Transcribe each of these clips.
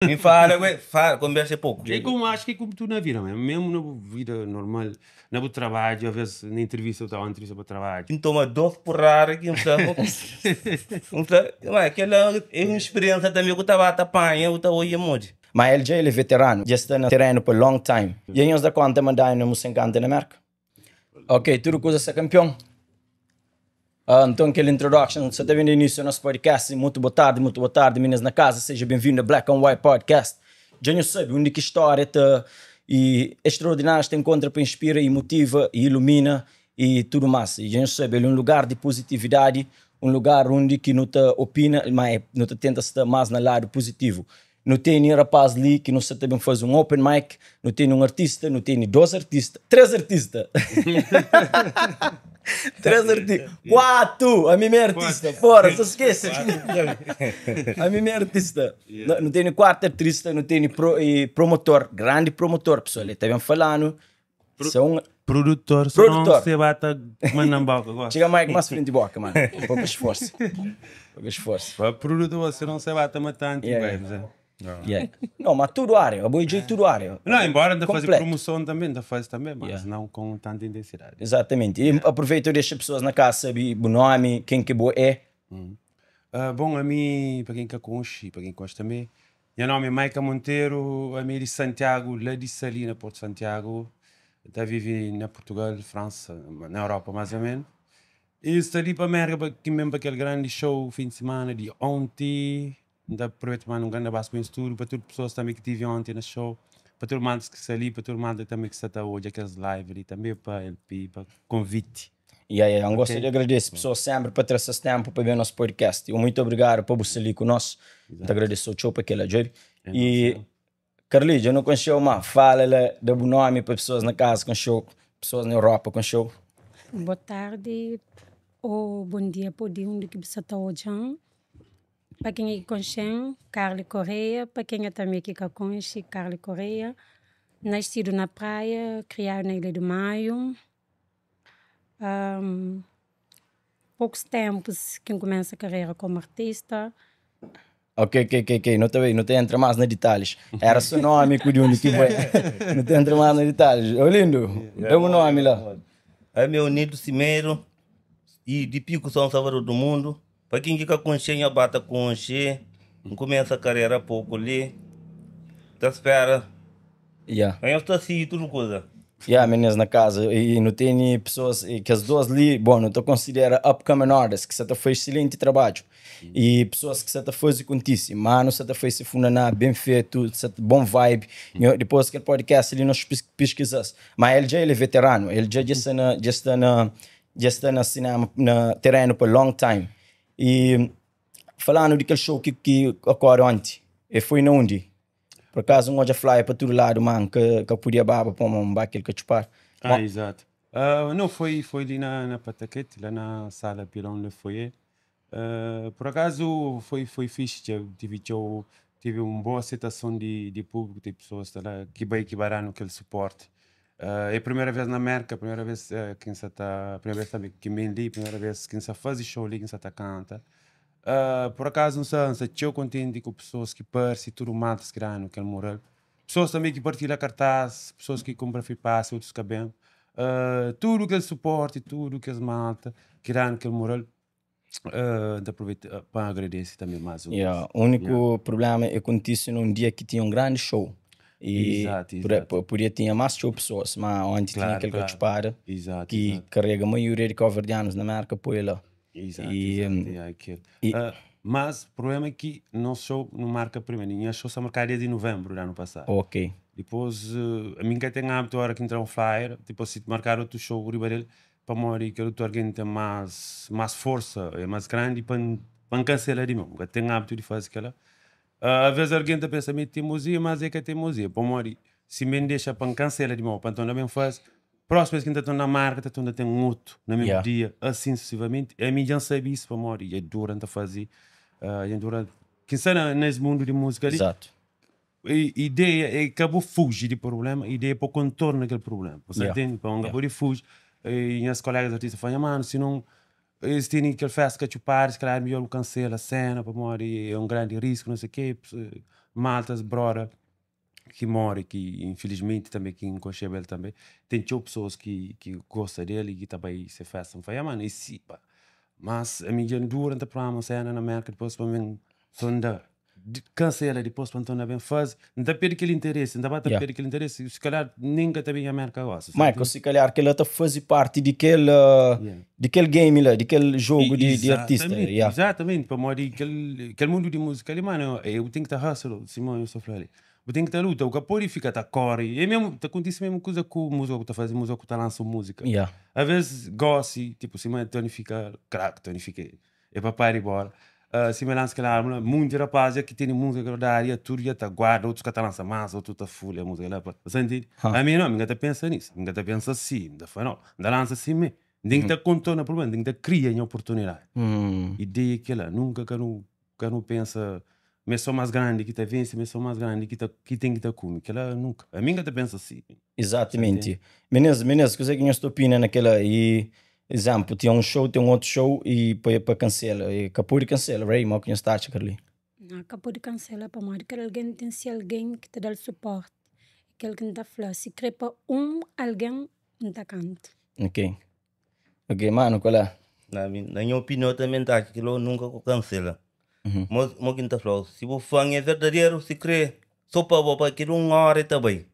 Mi fala ku el, fala, konbersa é poku. É komu, acho ki é komu tudu na vida mesmu, mesmu na bu vida normal, na bu trabadju, avês na entrevista bu ta ba entrevista pa trabadju. N toma dos purrada ki N fla, N fla, ma kel-la é un spiriénsa tanbe ku ta ba ta panha, bu ta odja modi. Ma el dja el é veteranu, dja sta na terenu pa long time. Dja nhos da konta ma Dynamo sen kanta na Merka? Ok, tudu kuza sta kanpion. Ah, nton kel introduction sa ta ben da inísiu a nos podcast. Mutu bo tardi, mutu bo tardi, minis na kaza, seja ben-vindu a Black on White Podcast. Dja nhos sabe undi ki stória ta i extraordinárius ta enkontra pa inspira i motiva i ilumina i tudu más. I dja nhos sabe, el é un lugar di puzitividadi, un lugar undi ki nu ta opina, ma é nu ta tenta sta más na ladu puzitivu. Nu tene rapaz li ki nu sa ta ben faze un open mic, nu tene un artista, nu tene dos artista, tres artista. Tres artista, kuatu! Ami mi é artista, fora, sa skese. Ami mi é artista. Nu tene kuatu artista, nu tene promotor, grandi promotor, pessoal, el ta ben fala-nu. Se un Produtor, se não se bata manda boca agora. Txiga mic mais frente boca, mano. Pouco esforço. Pouco esforço. Pa produtor, se não se bata matante, yeah. vai, Yeah. Não, mas tudo área, eu vou dizer tudo área. Não, embora ainda fazer promoção também, ainda faz também, mas yeah. não com tanta intensidade. Exatamente. E yeah. aproveita e deixa pessoas na casa saber o nome, quem que boa é. Bom, ami, pa ken ka konxe i pa ken konxe tanbe, nha nomi é Maika Monteiro, ami é di Santiagu, la di Salina, Porto Santiagu, N ta vive na Portugal, Fransa, na Europa más o menu, i N sta li pa Merka pa ki N ben pa kel grandi show fin di simana di onti, N ta aproveita pa manda un grandi abrasu pa nhos tudu, pa tudu pesoas tanbe ki tive onti na show, pa tudu mantas ki sta li, pa tudu manta tanbe ki sta ta odja kes live li tanbe, pa LP, pa konviti. Ya ya, N gosta di agradese pesoas senpri pa tra ses tenpu pa ben nos podcast. I un muitu obrigadu pa bu sta li ku nos. N ta agradese-u txeu pa kel-la, djobe. I Carly, dja nu konxe-u, má fala la da bu nomi pa pesoas na kaza konxe-u, pesoas na Europa konxe-u. Bo tardi ô bon dia pa di undi ki bu sa ta odja-m. Pa kenha ki konxe-m, Carly Correia, pa kenha tanbe ki ka konxe, Carly Correia. Nascidu na Praia, kriadu na Ilha di Maio. Poucos tempos ki N kumesa karera komu artista. Ok, ok, ok, ok, nu ta bai, nu ta entra más na ditalhis. Era so nomi ku di undi ki bai. Nu ta entra más na ditalhis. Olindo, da bu nomi la. Ami é Onildo Simeiro e di Pico São Salvador do Mundo. Pa ken ki ka konxe, nha ba ta konxe. N kumesa karera poku li. Ta spera. Ya. Ma nhos ta sigi tudu kuza. Ya, minis na kaza i nu teni pesoas, kes dos li, bon, nu ta konsidera upcoming artists ki sa ta fai excelenti trabadju i pesoas ki sa ta fazi kontisi. Manu sa ta fai se funaná ben fetu, sa ta bon vibe. Nho, dipos kel podcast li nos piskiza-s. Ma el dja el é veteranu, el dja dja sta na dja sta na dja sta na sinema na terenu pa long time. I falanu di kel show ki ki okori onti, e foi na undi? Por acaso N odja flyer pa tudu ladu ma N ka ka podia baba pamo N ba kel katxupar. Ah, exato. Uh, não, foi, foi ali na, na Pataquete, lá na sala Pilão de Foyer. Uh, por acaso foi, foi fixe, txeu, tive, txeu, tive uma boa aceitação de, de público, tem pessoas tá lá que vai que vai dar aquele suporte. Uh, é a primeira vez na América, a primeira vez uh, que nsa tá, primeira vez também que me li, primeira vez que nsa faz show ali, que nsa tá canta. Uh, por acaso nsa, nsa txeu contente com pessoas que parece tudo matas que dá no aquele mural. Pessoas também que partilham cartaz, pessoas que compram free pass, outros que bem. Uh, tudo aquele suporte, tudo que as malta que dá naquele mural. Uh, de aproveita para agradecer também mais uma Yeah, vez. úniku problema é kontise num dia ki tinha um grande show e Exato, por- exato. podia tinha más txeu pessoas, ma onti tinha Claro, kel claro. katxupada Exato, ki exato. karega maioria di kabuverdianus na Merka poi la. Exato, E, exato, yeah, aquele. e- Uh, mas o problema é que nosso show não marca primeiro. Minha show só marcado desde novembro do ano passado. Ok. Depois, uh, a mim que tem hábito, a hora que entra um flyer, tipo, se marcar outro show, o riba dele, para morrer, que outro alguém tem mais, mais força, é mais grande, para para cancelar de mesmo. Tem hábito de fazer aquela. Uh, às vezes alguém tá pensa, é teimosia, mas é que é teimosia. Para morrer, se me deixa para cancelar de mesmo, para então também faz. Próxima vez que ainda estou na marca, tá ainda tem um outro no mesmo Yeah. dia, assim sucessivamente. A mim já sabe isso para morrer, é durante a fazer, uh, é durante. Quem sabe nesse mundo de música ali, Exato. i- ideia é que acabou fugir de problema, ideia para contorno aquele problema. Você Yeah. entende? Para um acabou de fugir. E minhas colegas artistas falam, mano, se não. Es tene kel festa katxupadis, kalhar midjor bu kansela sena pamodi é un grandi risku, não sei o quê. Maltas, broda ki more, ki infilismenti tanbe ki N konxeba el tanbe, ten txeu pesoas ki ki gosta del i ki ta bai se festa. N fla, ya manu, é si pa. Mas ami dja N dura N ta programa un sena na Merka dipôs pa N ben sonda kansela dipôs pa N torna ben faze, N ta perde kel interesi, N ta ba ta perde kel interesi, si kalhar nen N ka ta ben nha Merka gosi. Michael, si kalhar kel-la ta faze parti di kel di kel game la, di kel jogu di artista. Exatamente, pamodi kel kel mundu di múzika li, mano, bu ten ki ta hustle, sima eu sta fla li. Bu ten ki ta luta, bu ka pode fika ta kore. É mesmu, ta kontise mesmu kuza ku múzika ku ta faze, múzika ku ta lansa un múzika. Aves gosi, tipo, sima Tony Fika, klaru ki Tony Fika é papai di bola. Sima el lansa kel álbum la, munti rapaz dja ki tene múzika gradadu dja tudu dja ta guarda, otus ka ta lansa más, otus ta fulha múzika la pa. Sa ntende? Ami no, mi ka ta pensa nisso, mi ka ta pensa si, mi ta fla no, N ta lansa si mê. N ten ki ta kontorna prubléma, N ten ki ta kria nha oportunidadi. Ideia é kel-la, nunka ka nu ka nu pensa ma é sô más grandi ki ta vense, ma é sô más grandi ki ta ki ten ki ta kume. Kel-la nunka. Ami N ka ta pensa si. Exatamente. Minês, minês, kuzê ki nhos ta opina na kel-la? E Exemplo, tinha um show, tem um outro show e pa, pa cancela. E ka pode cancela, right? Mo ki nhos ta atxa kel-li? Não, ka pode cancela pamodi kada algen ten se algen ki ta da-l suporti. Kel ki N ta fla, si kre pa un algen, N ta kanta. Ok. Ok, mano, qual é? Na mi, na nha opinion tanbe N ta atxa kel-la nunka ku kansela. Mo, mo ki N ta fla-u, si bu fan é verdaderu, si kre so pa bo, pa kel un óra e ta bai.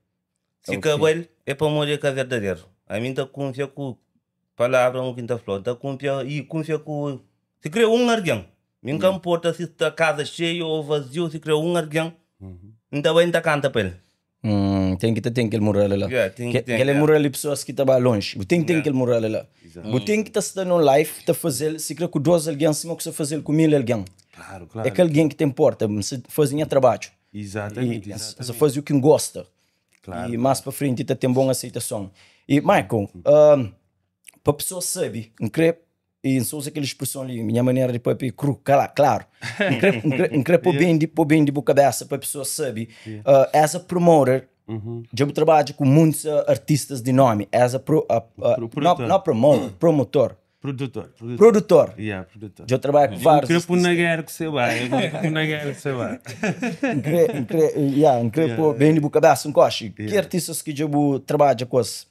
Si ka bai, é pamodi é ka verdaderu. Ami N ta kunfia ku palavra un ki N ta fla-u. N ta kunfia i kunfia ku si kre un algen. Mi N ka nporta si sta kaza xeiu ô vaziu, si kre un algen, N ta bai N ta kanta pa el. Ten ki ta ten kel mural la. Yeah, ten ki ten, Kel é yeah. mural di pesoas ki ta ba lonji. Bu ten ki ten kel mural la. Bu ten ki ta sta nun life ta faze-l sikre ku dos algen sima ku sta faze-l ku mil algen. Klaru, klaru. É kel algen ki ta inporta. N sta faze nha trabadju. Exatamente, E N exatamente. sta faze u ki N gosta. Klaru. E más pa frenti ta ten bon aseitason. E Michael, pa pesoas sabe, N kre E N sa uza kel spreson li, nha manera di papia é kru, kala, klaru. N kre, N kre, N kre pô ben di, pô ben di bu kabesa pa pesoas sabe. As a promoter, dja bu trabadja ku muntus artistas di nomi. As a pro, a, a, Pro, no, produtor. no promoter, promotor. Produtor, produtor. Produtor. Yeah, produtor. Dja bu trabadja ku várius N kre pô na artistas. géra ku se bai, N kre pô na géra ku se bai. N kre, N kre, yeah, N kre pô ben di bu kabesa. N koxi, ki artistas ki dja bu trabadja ku es?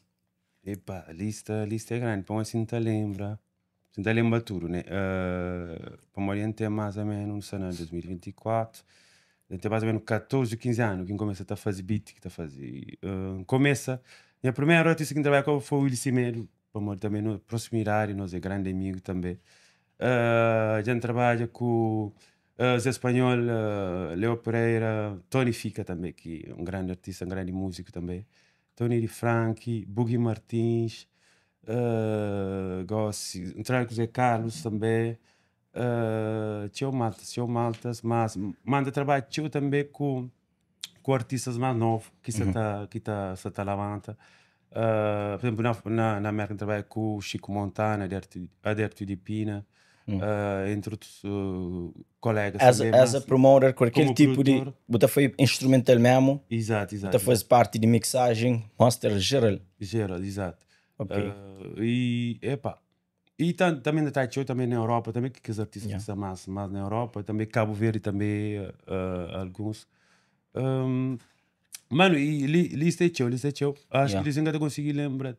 Epa, lista, lista é grandi, pamodi si N ta lenbra, si N ta lenbra tudu, né? Pamodi N ten más o ménus, nu sta na 2024, N ten más o ménus 14, 15 anu ki N kumesa ta faze beat, ki ta faze, N kumesa, nha primeru artista ki N trabadja ku el foi Willy Semedo, pamodi tanbe no proximidadi, nos é grandi amigu tanbe. Dja N trabadja ku Zé Spanhol, Leo Pereira, Tony Fika tanbe, ki é un grandi artista, un grandi múziku tanbe. Tony di Franchi, Bugi Martins, gosi N trabadja ku Zé Carlos tanbe, txeu maltas, txeu maltas, mas ma N ta trabadja txeu tanbe ku ku artistas más novu ki sa ta ki ta sa ta labanta. Pur izenplu na na Merka N trabadja ku Chico Montana, Aderto di Pina, entre otus colegas As, também, as a mas promoter, com aquele como tipo de. produtor. Bu ta fai instrumental mesmo, Exato, bu exato, ta faz parte de mixagem, master geral. Geral, exato. Ok. E, epá, e tam, também ta txeu também na Europa, também que kes artistas Yeah. que sta mais, mais na Europa, também Cabo Verde também, alguns. Mano, e li, lista é txeu, lista é txeu. Acho Yeah. que eles ainda consegui lembra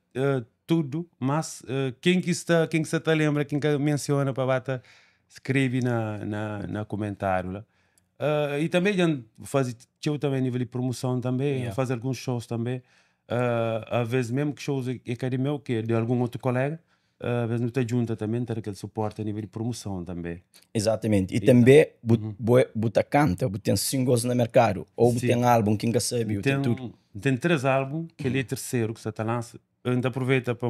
tudo, mas quem que está, quem que está ta lembra, quem que menciona pa bata escreve na, na, na comentário lá. E também já faz txeu também nível de promoção também, Yeah. faz alguns shows também. Às vezes mesmo que shows é, é que é meu, que é de algum outro colega, às vezes não te junta também, ter aquele suporte a nível de promoção também. Exatamente. E também bu, bu, bu ta canta, bu tem singles na mercado, ou bu Sim. tem álbum, quem que sabe, bu tem Tem, tudo. tem três álbuns, que ele é terceiro que está lança. Eu ainda aproveita para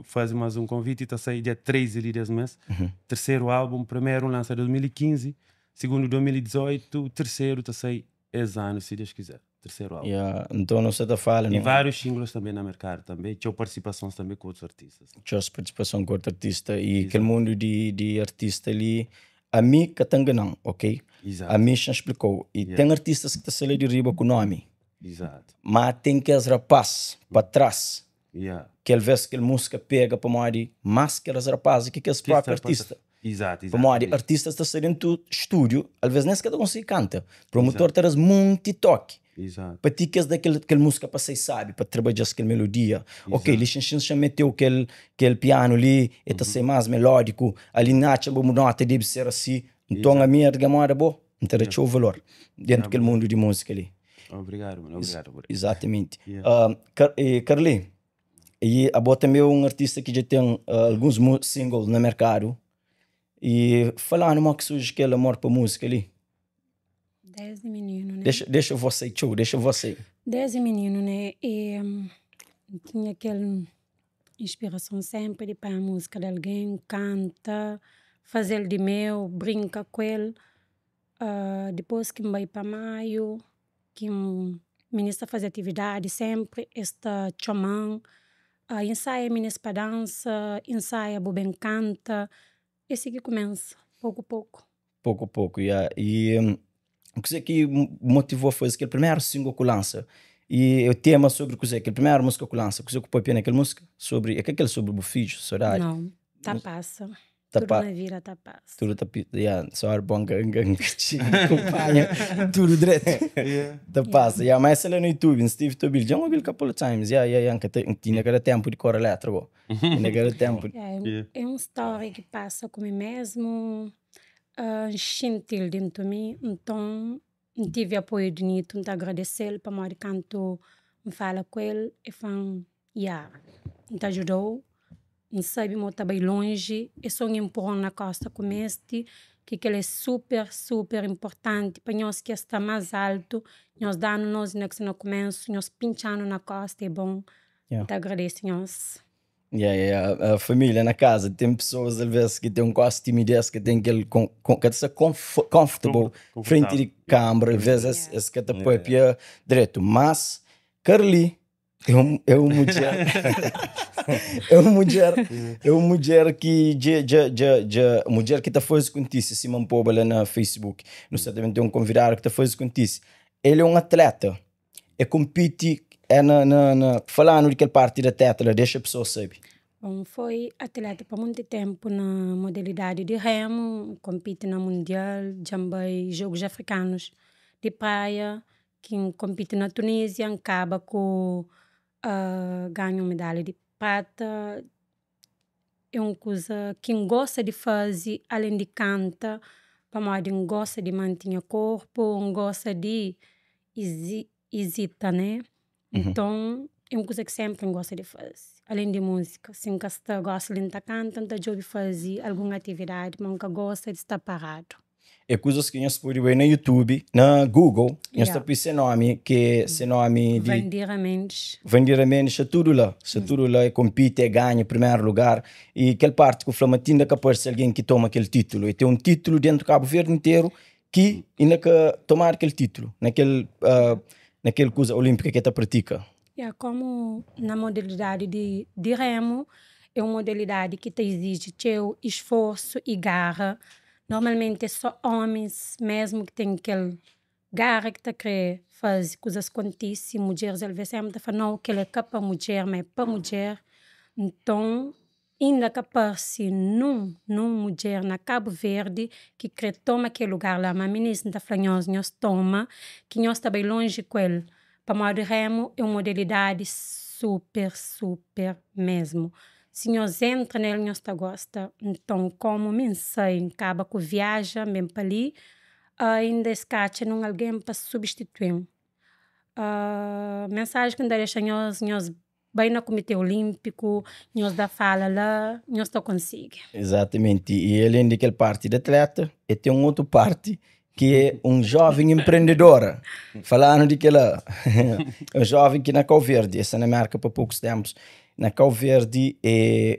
fazer mais um convite e está sair dia 3 ali desse mês. Terceiro álbum, primeiro lança em 2015, segundo 2018, terceiro está sair esse ano, se Deus quiser. Terceiro álbum. Yeah. Então não se ta fala, E não. vários singles também no mercado também. Tinha participações também com outros artistas. Tinha participação com outro artista e aquele mundo de, de artista ali, a mim que tá enganando, ok? Exato. A mim já explicou. E Yeah. tem artistas que tá saindo de riba com nome, Exato. mas tem que as rapaz para trás Yeah. Ki alvês kel múzika pega pamodi más kel rapaz ki kes própi artista. Exato, exato. Pamodi artistas ta sta dentu stúdiu, alvês nen es ka ta konsigi kanta. Promotor ta da-s monti toki. Exato. Pa ti ki es da kel, kel múzika pa sai sabi, pa trabadja-s kel melodia. Ok, li xinxin xa meteu kel, kel pianu li, e ta sai más melódiku. Ali N atxa ma bu nota debe ser asi. Nton ami algen moda bo, N ta da txeu valor dentu kel mundu di múzika li. Obrigado, mano. Obrigado por Exatamente. Yeah. Car eh, Carly, e abo também é um artista que já tem alguns singles na mercado. E falando mo que surge aquele amor para música ali. Desde menino, né? Deixa, deixa você, tchau, deixa você. Desde menino, né? E tinha aquela inspiração sempre de pôr a música de alguém, canta, fazer de meu, brinca com ele. Depois que vai para maio, que um ministra fazer atividade sempre, esta chamam, ensaia ministra para dança, ensaia bo bem canta. Esse que começa, pouco a pouco. Pouco a pouco, yeah. E o que que motivou foi aquele primeiro single que lança? E o tema sobre o que aquele primeiro música que lança, o que que papia naquela música? Sobre, é que aquele sobre o filho, saudade. Não, tá passa. Tá Tudo pa- na vida tá passa. Tudo tá yeah, só bom que acompanha tudo direito. Yeah. Tá passa. Yeah, mas essa lá no YouTube, Steve Tobil, já ouvi couple of times. Yeah, yeah, yeah, que tinha cada tempo de cor letra, go. Tinha cada tempo. É, Yeah. é uma história que passa comigo mesmo, gentil dentro de mim, então tive apoio de Nito, então agradecer para morrer canto, me fala com ele e fala, yeah, me ajudou, não sabe, mas tá bem longe, é só um empurrão na costa como este, que ele é super, super importante para nós que está mais alto, nós dando nós na que no começo, nós pinchando na costa é bom, Yeah. então agradeço nós. Yeah, yeah, a família na casa tem pessoas às vezes que têm um quase timidez, que tem aquele com, com, que está comfortable frente de câmara, às vezes esse que te yeah. direto. Mas Carly é um mulher, é uma mulher, é uma mulher que já, já, já, já, mulher que está fazendo contigo, se man pôr lá na Facebook. Não sei, também tem um convidado que está fazendo contigo. Ele é um atleta, é compete, é na, na, na falando daquela parte da teta, lá, deixa a pessoa saber. Bom, foi atleta por muito tempo na modalidade de remo, compete na Mundial, jambei Jogos Africanos de Praia, que compete na Tunísia, acaba com ganha uma medalha de prata. É uma coisa que gosta de fazer, além de canta, para modo gosta de manter o corpo, gosta de hesita, né? Então, é uma coisa que sempre gosta de fazer. Além de música, se nunca está gosta de cantar, então eu fazer alguma atividade, mas nunca gosta de estar parado. É coisas que nós podemos ver no YouTube, na Google, nós Yeah. yeah. esse nome, que esse nome de Vandira Mendes. Vandira Mendes, é tudo lá. É tudo lá, é compete, é ganha, primeiro lugar. E aquela parte que o Flamengo ainda capaz de ser alguém que toma aquele título. E tem um título dentro do Cabo Verde inteiro que ainda que tomar aquele título, naquele, naquele coisa olímpica que está pratica. Yeah, como na modalidade de remo, é uma modalidade que te exige teu esforço e garra. Normalmente é só homens mesmo que têm aquele garra que tá querer fazer coisas acontecer. Mulheres, às vezes, sempre falam, não, que ele é para mulher, mas é para mulher. Então, ainda que aparece num mulher na Cabo Verde que quer tomar aquele lugar lá, mas a ministra está falando, nós toma, que nós está bem longe com ele. Para modo remo é uma modalidade super, super mesmo. Se nós entra nele, nós tá gosta. Então, como me sei, acaba com viaja mesmo para ali, ainda escacha num alguém para substituir. Mensagem que eu deixo nós, nós bem no Comitê Olímpico, nós da fala lá, nós tá consigo. Exatamente. E além daquela parte de atleta, e tem uma outra parte que é um jovem empreendedor. Falando de que lá, é um jovem que na Cabo Verde, essa na marca para poucos tempos, na Cabo Verde é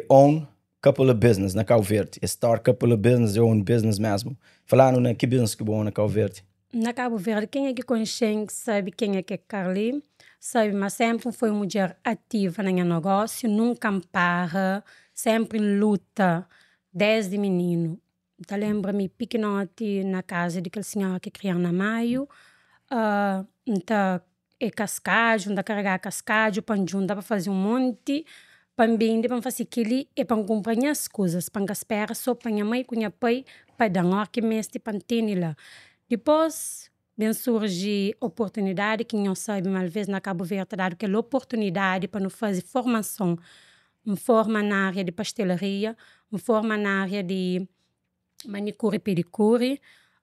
own couple of business na Cabo Verde. É start couple of business, é own business mesmo. Falando na que business que bom na Cabo Verde. Na Cabo Verde, quem é que conhece, sabe quem é que é Carly, sabe, mas sempre foi uma mulher ativa no negócio, nunca para, sempre luta, desde menino. Então, lembra-me, pequenote, na casa de aquele senhor que criou na Maio, então, é kaskadju, N ta karegaba kaskadju pa N djunta pa faze un monti pa N bende pa N fla si kel-li é pa N kunpra nhas kuzas pa N ka spera so pa nha mai ku nha pai pa da-m óra ki N meste pa N tene la. Dipôs ben surji oportunidadi ki nho sabe ma alvês na Kabu Verdi ta dadu kel oportunidadi pa nu faze formason. N forma na ária di pastelaria, N forma na ária di manikuri i pedikuri.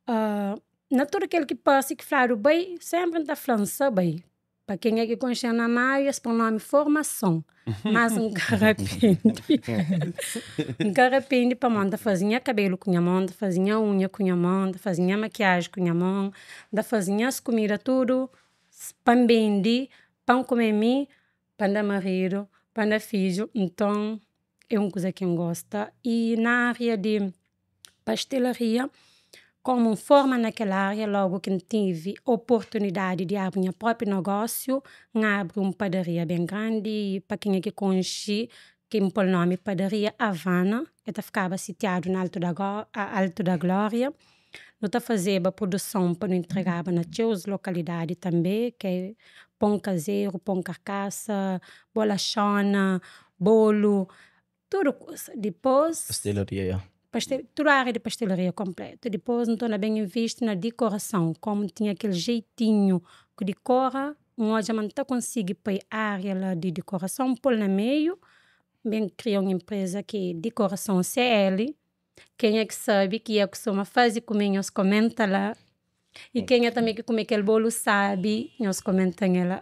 Na tudu kel ki parse ki fladu bai, senpri N ta fla N sa bai. Pa kenha ki konxe-m na Maiu, es pô-m nomi Formason, mas N ka rapende. N ka rapende pamodi N ta faze nha kabelu ku nha mon, N ta faze nha unha ku nha mon, N ta faze nha makiaji ku nha mon, N ta faze nhas kumida tudu pa N bende, pa N kume mi, pa N da maridu, pa N da fidju. Nton, é un kuza ki N gosta. I na aria di pastelaria, komu N forma na kel aria, logu ki N tive oportunidadi di abri nha propi nogósiu, N abri un padaria ben grandi, pa kenha ki konxe, ki N pô-l nomi Padaria Havana, el ta fikaba sitiadu na Altu da Altu da Glória. Nu ta fazeba produson pa nu entregaba na txeu lokalidadi tanbe, ki é pon kazeru, pon karkasa, bolaxona, bolu, tudu kuza. Dipôs. Pastelaria, ya. Pastel, tudu ária di pastelaria konplétu. Dipôs N torna ben invisti na dikorason. Komu N tinha kel jeitinhu ku dikora, N odja ma N ta konsigi poi ária la di dikorason, N pô-l na meiu, N ben kria un enpreza ki é Dikorason CL. Kenha ki sabe ki ia kustuma faze kume nhos komenta la e kenha tanbe ki kume kel bolu sabi nhos komenta-m la.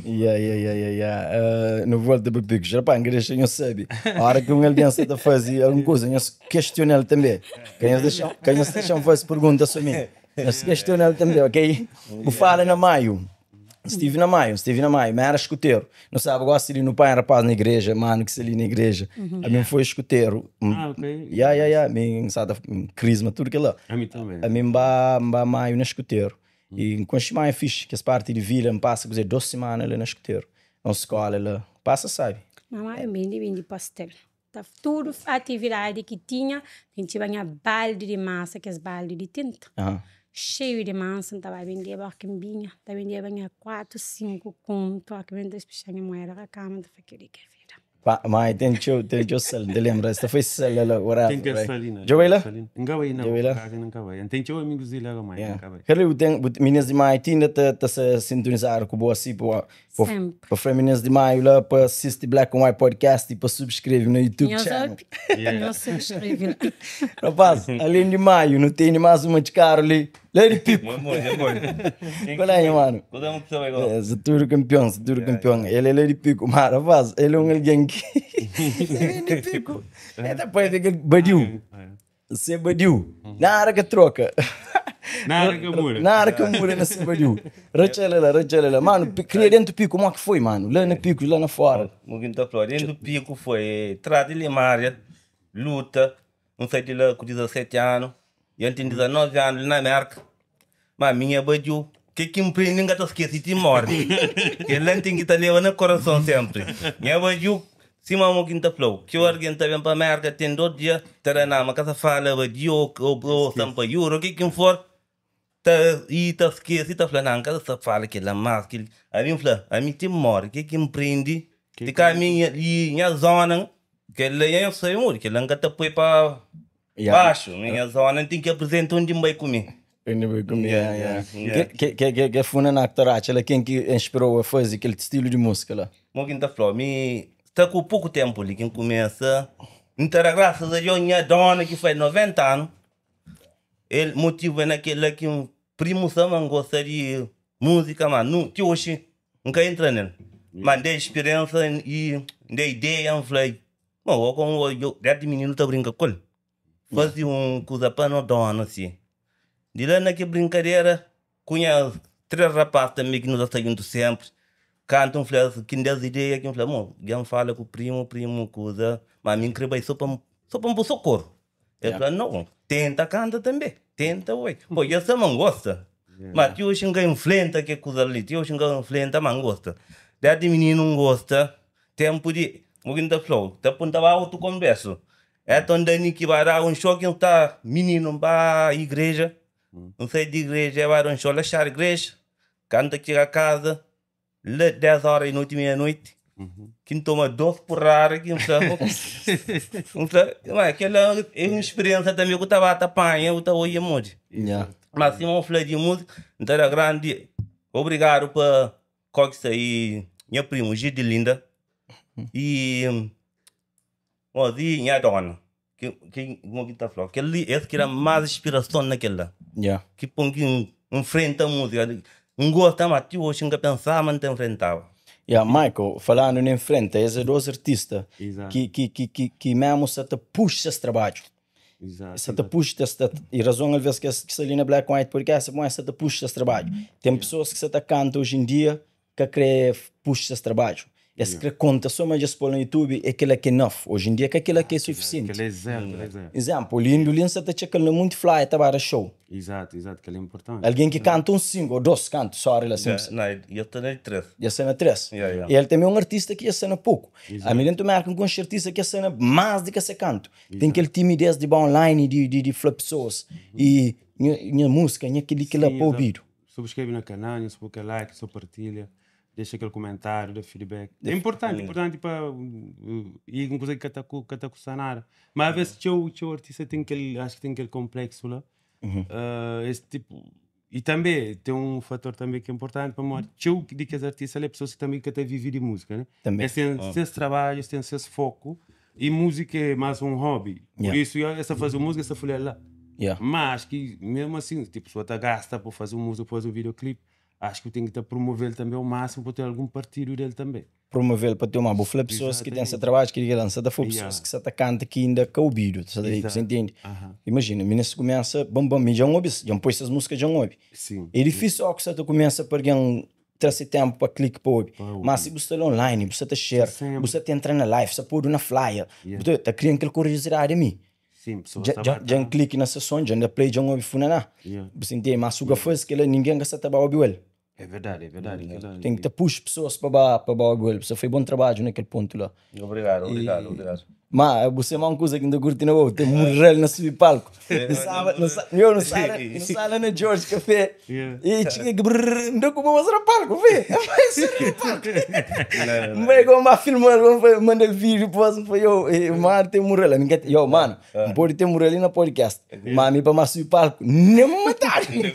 Ya, ya, ya, ya, ya. Uh, nu volta pa Picos. Rapaz, N ka dexa nhos sabe. Ora ki un algen sta ta faze algun kuza, nhos kestiona-l tanbe. Ka nhos dexa, ka nhos dexa-m faze pergunta so mi. Nhos kestiona-l tanbe, ok? Bu fala na Maiu. Stive na Maio, stive na Maio, ma era escuteiro. Não sabe, gosto de ir no pai rapaz na igreja, mano que se ali na igreja. A mim foi escuteiro. Ah, ok. Ya, ya, ya, mim sabe, crisma, tudo que lá. A mim também. A mim ba, ba Maio na escuteiro. E conheci Maio fixe, que as parte de vila, me passa, quer dizer, duas semanas lá na escuteiro. Na escola lá. Passa, sabe? Na Maio, bindi, bindi pastel. Ta tudu atividadi ki tinha, N tinha nha baldi di masa, kes baldi di tinta, xeiu di masa, N ta ba bendeba óki N binha, N ta bendeba nha 4, 5 kontu, óki ben ta dispixa nha mueda ka kama, N ta fla kel-li ki é vida. Pa, ma ten txeu, ten txeu sal, N ta lenbra, es ta fai sal la la, whatever, Ten kel right? sal li na. Dja bai la? Sal li. N ka bai na, Dja bai la? kaza N ka bai. N ten txeu amigus di la, ma N ka bai. Kel-li bu ten, bu, minis di Maio ti inda ta, ta sa sintonizadu ku bo asi, pa, Pa, Sempre. pa fla meninas di Maio la pa sisti Black and White Podcast e pa subscreve na YouTube Nhos channel. up, nhos subscreve la. Rapaz, além de Maio, não tem mais uma de carro ali. Lá de Pico. Qual é, mano? Kuza mu pessoa igual. É, tudo campeão, tudo campeão. Ele é lá de Pico, mas rapaz, ele é um alguém que. Ele é de Pico. É depois daquele badiu. Você badiu. Na hora que troca. Na hora que muda. Na hora que muda na se badiu. Rachela lá, rachela lá. Mano, cria dentro do pico, como é que foi, mano? Lá na pico, lá na fora. O que tá falando, dentro do pico foi trás de limária, luta, não sei de lá com 17 anos, e eu tinha 19 anos na América. Mas minha badiu, que que me ninguém tá esquece de morre. Que lá tem que tá levando no coração sempre. Minha badiu, se mamãe que tá falou, que alguém tá vendo para América, tem dois dias, terá na uma casa fala, badiu, ou ou sampa yuro, o que que for. Tá, e tá esquece, tá falando, não, cada fala que lá mais, que a mim fala, a mim te morre, que que me prende, de cá a minha, e minha zona, que lá eu sei muito, que lá nunca tá põe para baixo, minha zona tem que apresentar onde vai comer. Eu não vou comer, yeah, yeah. Yeah. Que, que, que, que foi na Actoracha, lá, quem que inspirou a fazer aquele estilo de música lá? Mo que tá falando, me está com pouco tempo ali, quem começa, então graças a Deus, minha dona que faz 90 anos, ele motivo é naquele que um primo sama gosta de música, mas não, que hoje nunca entra nele. Mas dei experiência e dei ideia, eu falei, bom, eu como eu, desde menino tá brincando com ele. Fazia um coisa para não dona assim. De lá naquela brincadeira, conheço três rapazes também que nos tá junto sempre. Cantam, falei, quem deu as ideias, quem falou, bom, alguém fala com o primo, primo, coisa, mas me inscreva só para só para um socorro. Ele falou, não, tenta, canta também, tenta, ué. Pô, essa não gosta. Mas tio xinga enfrenta que coisa ali, tio xinga enfrenta, mas gosta. Desde menino não gosta, tempo de, o que tá falou, tá apontava outro converso. É tão dani que vai dar um choque, tá menino para igreja, não sei de igreja, vai dar um choque, achar igreja. Kantu ta txiga kaza, la 10 óra di noti, meia noiti, ki N toma dos purrada ki N fla, N fla, ma kel-la é un spiriénsa tanbe ku ta ba ta panha, bu ta odja modi. Ma sima bu fla di múzika, N ta da grandi obrigadu pa Coxa i nha primu Gil di Linda i nha dóna. Ki ki ki ta fla kel li es ki da más inspirason na kel la. Yeah. Ki pon ki N nfrenta múzika. N gosta ma ti oxi N ka pensaba ma N ta nfrentaba. Yeah, Michael, falando na nfrenta, es é dos artista ki ki ki ki ki mesmu sa ta puxa ses trabadju. Exato. Sa ta puxa ses ta e razon alvês ki es ki sta li na Black and White Podcast é pamodi es sa ta puxa ses trabadju. Ten pesoas ki sa ta kanta oji en dia ka kre puxa ses trabadju. Es kre konta so ma dja es pô-l na YouTube é kela ki é enough. Oji en dia ka kela ki é sufisienti. Kel é zero, kel é zero. Izénplu, Lindo Lin sa ta txeka-l na munti flyer ta ba da show. Izatu, izatu, kel é inportanti. Algen ki kanta un single ô dos kantu, sorry la si N. Na, dja sta na di tres. Dja sta na tres. Ya, ya. E el tanbe é un artista ki dja sta na poku. Ami dentu Merka N konxe artista ki dja sta na más di ki se kantu. Ten kel timidez di ba online di di di fla pesoas i nha nha múzika, nha kel-li kel-la pa obidu. Subscreve na canal, nhos pô kel like, só partilha, deixa aquele comentário, dá feedback. É importante, importante pa e um coisa que ka ta ka ta custa nada. Mas às vezes txeu txeu artista tem aquele, acho que tem aquele complexo lá. Uh, esse tipo e também tem um fator também que é importante pamodi txeu di kes artista lá é pessoas que também ka ta vive di música, né? Também. Es ten ses trabalho, es ten ses foco e música é mais um hobby. Por isso es ta faze música, es ta fulha lá. Yeah. Mas acho que mesmo assim, tipo, pessoa ta gasta pa faze un música, pa faze un videoclip, acho que tem que ta promovel também ao máximo pa ter algum partido del também. Promovel pa ter uma, bu fla pessoas ki ten se trabadju ki di sa ta fla pessoas ki sa ta kanta ki inda ka obidu, sa ta, você entende? Imagina, minis kumesa bam bam, mi dja N obi-s, dja N poi ses música dja N obi. Sim. É difícil ó ku sa ta kumesa pa algen tra se tempu pa klika pa obi, mas si bu sta la online, bu sa ta share, bu sa ta entra na live, sa podu na flyer, bu ta ta kria kel kuriosidadi mi. Sim, pessoas Dja ta dja ba dja N ta kliki na se son, dja N da play, dja N obi funaná. Yeah. Bu sa intende? Mas si bu ka faze kela, ningen ka sa ta ba obi-u el. É verdade, é verdade. Kela Ten ki ta puxa pessoas pa ba pa ba obi-u el. Bu sa fai bon trabadju na kel pontu la. Obrigadu, obrigadu, obrigadu. Ma bu sa ma un kuza ki N ta kurti na bo, ten mural na subi palku. Nu staba, nu sta, yo, nu sta, nu sta la na George Café. E txiga ki brrr, N da ku bo mostra palku, fê. N bai palku. N bai ku ba filma-l, N bai manda-l vídeo, pos, N fla, yo, mano ten mural. Ami N ka, yo, mano, N pode ten mural li na podcast, ma ami pa ma subi palku, nen matadu.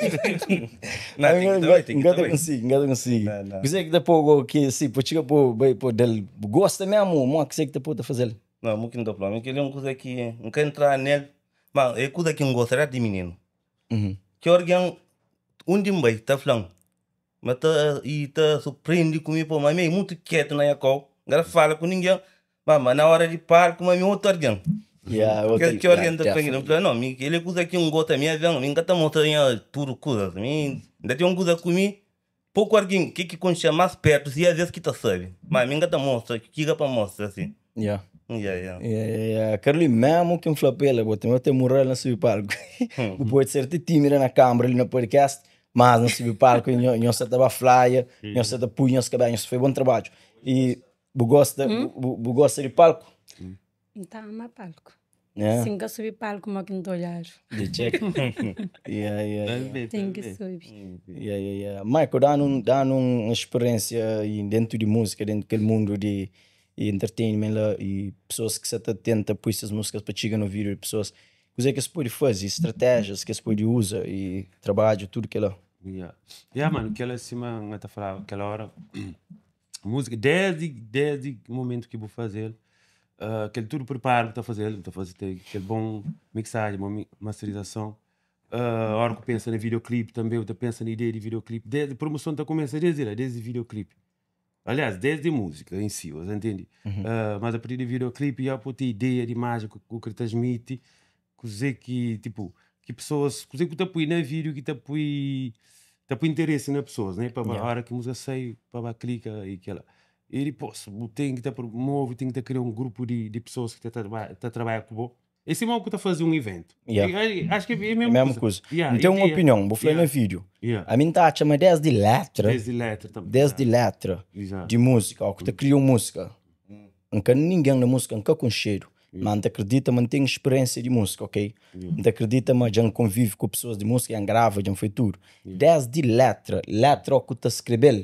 N ka ta konsigi, N ka ta konsigi. Kuzê ki ta pô-u ki, si, pa txiga pa bai pa da-l, bu gosta mesmu, mo kuzê ki ta pô-u ta faze-l? Não, mo ki N ta fla, mi kel-li é un kuza ki N ka entra nel, ma é kuza ki N gosta desdi mininu. Ki algen undi N bai ta fla-m ma ta i ta surprendi ku mi, pô ma mi é mutu ketu na nha kau, N ka ta fala ku ningen, ma ma na ora di palku ma mi é otu algen. Ki algen ta fla kel-li, N fla não, mi kel-li é kuza ki N gosta, mi algen, mi N ka ta mostra nha tudu kuzas, mi N ta ten un kuza ku mi Poku algin ki ki konxe-m más pertu si alvês ki ta sabe, má mi N ka ta mostra ki ka pa mostra si. Yeah. Yeah, yeah. Yeah, yeah, yeah. Carlinho, mesmo ki N fla pa el, bo ten ten mural na subi palku. Bu pode ser ti tímida na câmara li na podcast, mas na subi palku nho, nho sa ta ba flyer, nho sa ta pui nhos kabesa, nhos fai bon trabadju. E bu gosta, bu, bu gosta di palku? N ta ama palku. Yeah. Si N ka subi palku, mo ki N ta odjadu. Di check. Yeah, yeah, yeah. Ten ki subi. Yeah, yeah, yeah. Michael, dá-nu dá-nu un speriênsia i dentu di múzika, dentu kel mundu di entertainment la i pesoas ki sa ta tenta pui ses múzikas pa txiga na ovidu di pesoas. Kuzê ki es pode faze, stratéjias ki es pode uza i trabadju, tudu kela. Yeah. Yeah, mano, kela sima N ta falaba kel ora. Múzika, desdi, desdi momentu ki bu faze-l, uh, kel tudu preparo bu ta faze-l, bu ta faze te, kel bon mixagem, bon masterizason. Uh, ora ku pensa na videoclip tanbe, bu ta pensa na ideia di videoclip. Desdi, promoson ta kumesa desdi la, desdi videoclip. Aliás, desdi múzika em si, você entende? Uh, mas a partir di videoclip já bu ten ideia di imagen ku, ku kre transmiti, kuze ki, tipo, ki pessoas, kuze ku ta pui na vídeo ki ta pui, ta pui interesse na pessoas, né? Pa yeah. hora ki música sai, pa ba clica e kela. E depois, bu tem ki ta promove, tem ki ta cria um grupo de, de pessoas que ta, ta, ta trabalha com bo. Esse é que ta fazer um evento. Yeah. E, acho que é a mesma, mesma coisa. coisa. Yeah, N ten un ideia. opinion, bu fla Yeah. na vídeo. Yeah. Ami N ta atxa ma desdi letra, Desde letra também. desdi letra Exato. di múzika, ó, ku ta kria un múzika, N ka ningen na múzika, N ka konxedu. Ma N ta akredita ma N ten speriénsia di múzika, ok? N ta akredita ma dja N konvive ku pesoas di múzika, dja N grava, dja N fai tudu. Désdi létra, létra ó ku ta skrebe-l,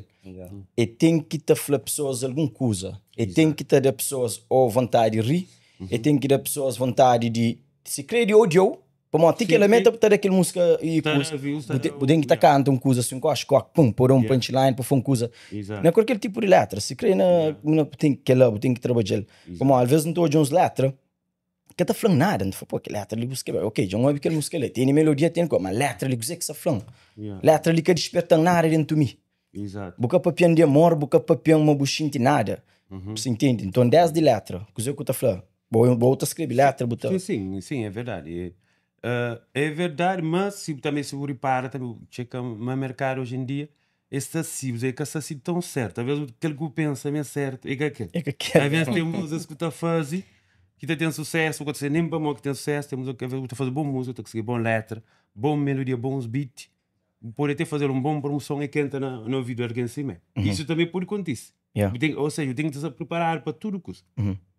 e ten ki ta fla pesoas algun kuza, e ten ki ta da pesoas ô vontadi di ri, e ten ki da pesoas vontadi di si krê di odia-u, pamodi ti kel amé ta da kel múzika i kuza. Bu ten ki ta kanta un kuza si un koxi koki pum, pô da un punchline pa fla un kuza na kualker tipu di létra, si krê na ten kel-la bu ten ki trabadja-l, pamodi alvês N ta odja uns létra Ka ta fla-m nada, N ta fla, pô, kel letra li bu skrebe, ok, dja N obi kel múzika li, tene melodia, tene koza, ma letra li, kuzê ki sta fla-m? Letra li ka disperta-m nada dentu mi. Bu ka papia-m di amor, bu ka papia-m ma bu xinti nada. Bu sa intende? Nton, désdi letra, kuzê ku ta fla? Bo, bo ta skrebe letra, bu ta. Sim, sim, sim, é verdadi. É verdadi, mas si tanbe si bu ripara tanbe, bu txeka ma merkadu oji en dia, Es sta si, bu ka sta si tão certo. Talvez kel ku pensa ma é certo, é ka kel. É ka kel. Às vezes tem músicas ku ta faze ki ta ten sucesso, ku ta ser nem pamodi ki ten sucesso, tem música que às vezes bu ta faze bom música, ta konsigi bom letra, bom melodia, bons beat, bu pode até fazer um bom promoção e ki entra na na ouvido de alguém simé. Isso também pode kontise. Yeah. Bu tem, ou seja, bu tem ki sta preparado pa tudo kuza.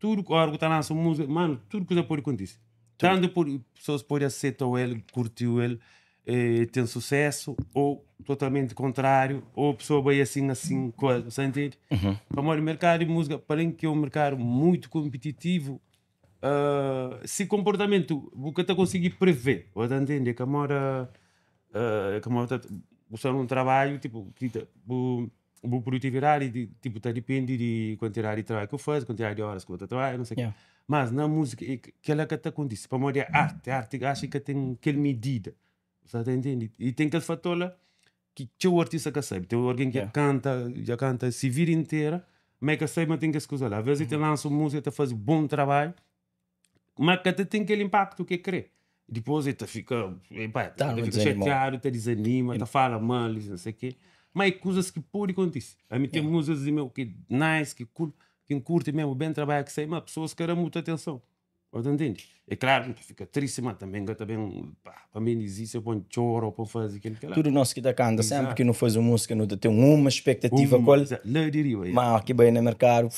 Tudo, ora ku ta lansa um música, mano, tudo kuza pode kontise. Tanto pode, pessoas pode aceita el, curtiu el, ten sucesso ou totalmente contrário, ou pessoa bai assim assim com você entende? Pamodi mercado de música, para além que é um mercado muito competitivo, se comportamento bu ka ta consegui prever, bu ta entende? Ka moda, ka moda bu sta num trabalho tipo ki ta bu bu produtividade di tipo ta depende di quantidade di trabalho ki bu faze, quantidade di horas ki bu ta trabalha, não sei o quê. Mas na música e kela ka ta kontise pamodi é arte, arte acho ki ka ten kel medida, sa ta intende? I ten kel fator la ki txeu artista ka sabe, ten algen ki kanta, dja kanta si vida inteira, ma e ka sabe ma ten kes kuza la, avês e ta lansa un múzika, ta faze bon trabadju, ma ka ta ten kel inpaktu ki e kre, dipôs e ta fika, e ta fika xatiadu, ta dizanima, ta fala mal, i não sei ke, ma é kuzas ki pode kontise, ami ten múzikas di meu ki nice, ki kul, ki N kurti mesmu, ben trabadja ki sai, ma pesoas ka da mutu atenson, bo ta ntende? É klaru ki N ta fika tristi, ma tanbe N ka ta ben pa pa mi diziste pa N txora o pa N faze kel kel la. Tudu nos ki ta kanta, senpri ki nu faze un múzika nu ta ten uma spektativa ku el, La di riba, ma óki ki bai na merkadu,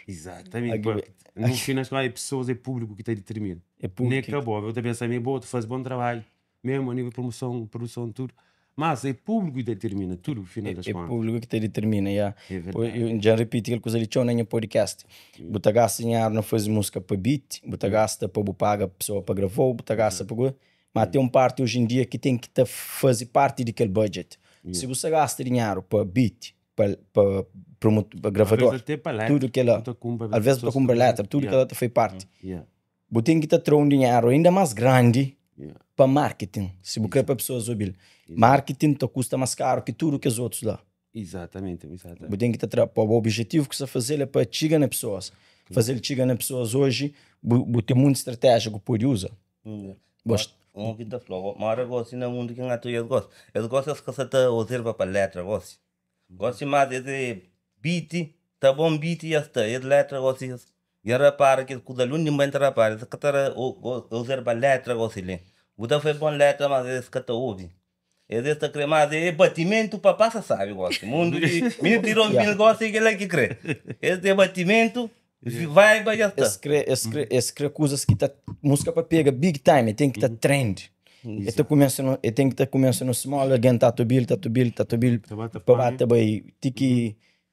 Exatamente, no final das contas é pesoas, é públiku ki ta ditermina, É públiku ne ka bo, bo ta pensa mi bo ta faze bon trabadju, Mesmo a nível de promoção, produção, tudo. Mas é público que determina tudo, no final das É contas. público que ta determina, ya. É verdade. Eu já repeti kel kuza li txeu na nha podcast. Bu ta gasta dinheru na faze múzika pa beat, bu ta gasta pa bu paga pesoa pa gravou, bu ta gasta pa ku. Ma ten un parti oji en dia ki ten ki ta faze parti di kel budget. Si bu sta gasta dinheru pa beat, pa pa promotor, pa gravador, Às vezes até pa letra, tudu kela, bu ta kunpra às vezes bu ta pessoas kunpra ki letra, tudu Yeah. kela ta fai parti. Yeah. Bu ten ki ta tra un dinheru ainda más grandi pa marketing, si bu kre pa pesoas obi-l. Marketing ta kusta más karu ki tudu kes otus la. Exatamente, exatamente. Bu ten ki ta tra, pa bu objetivu ki sta faze-l é pa txiga na pesoas. Faze-l txiga na pesoas oji, bu, bu ten munti stratéjia ku pode uza. Gost. Un ki N ta fla, mora gosi na mundu ki N ata es gosi. Es gosi es ka sa ta ozerba pa letra gosi. Gosi mas es é beat, ta bom beat ya sta, es letra gosi es dja rapara kes kuza li undi nba ta rapara es ka ta ozerba letra gosi li, bu ta fai bon letra mas es ka ta obi, es es ta kre mas é batimentu pa pasa sabi gosi, mundu di mil tirou mil gosi é kila ki kre, es é batimentu vibe ya sta. Es kre, es kre, es kre kuzas ki ta múzika pa pega big time, e ten ki ta trend. E ta kumesa no, e ten ki ta kumesa no small, algen ta obi-l, ta obi-l, ta obi-l, Ta ba ta pa ba panha. ta bai ti ki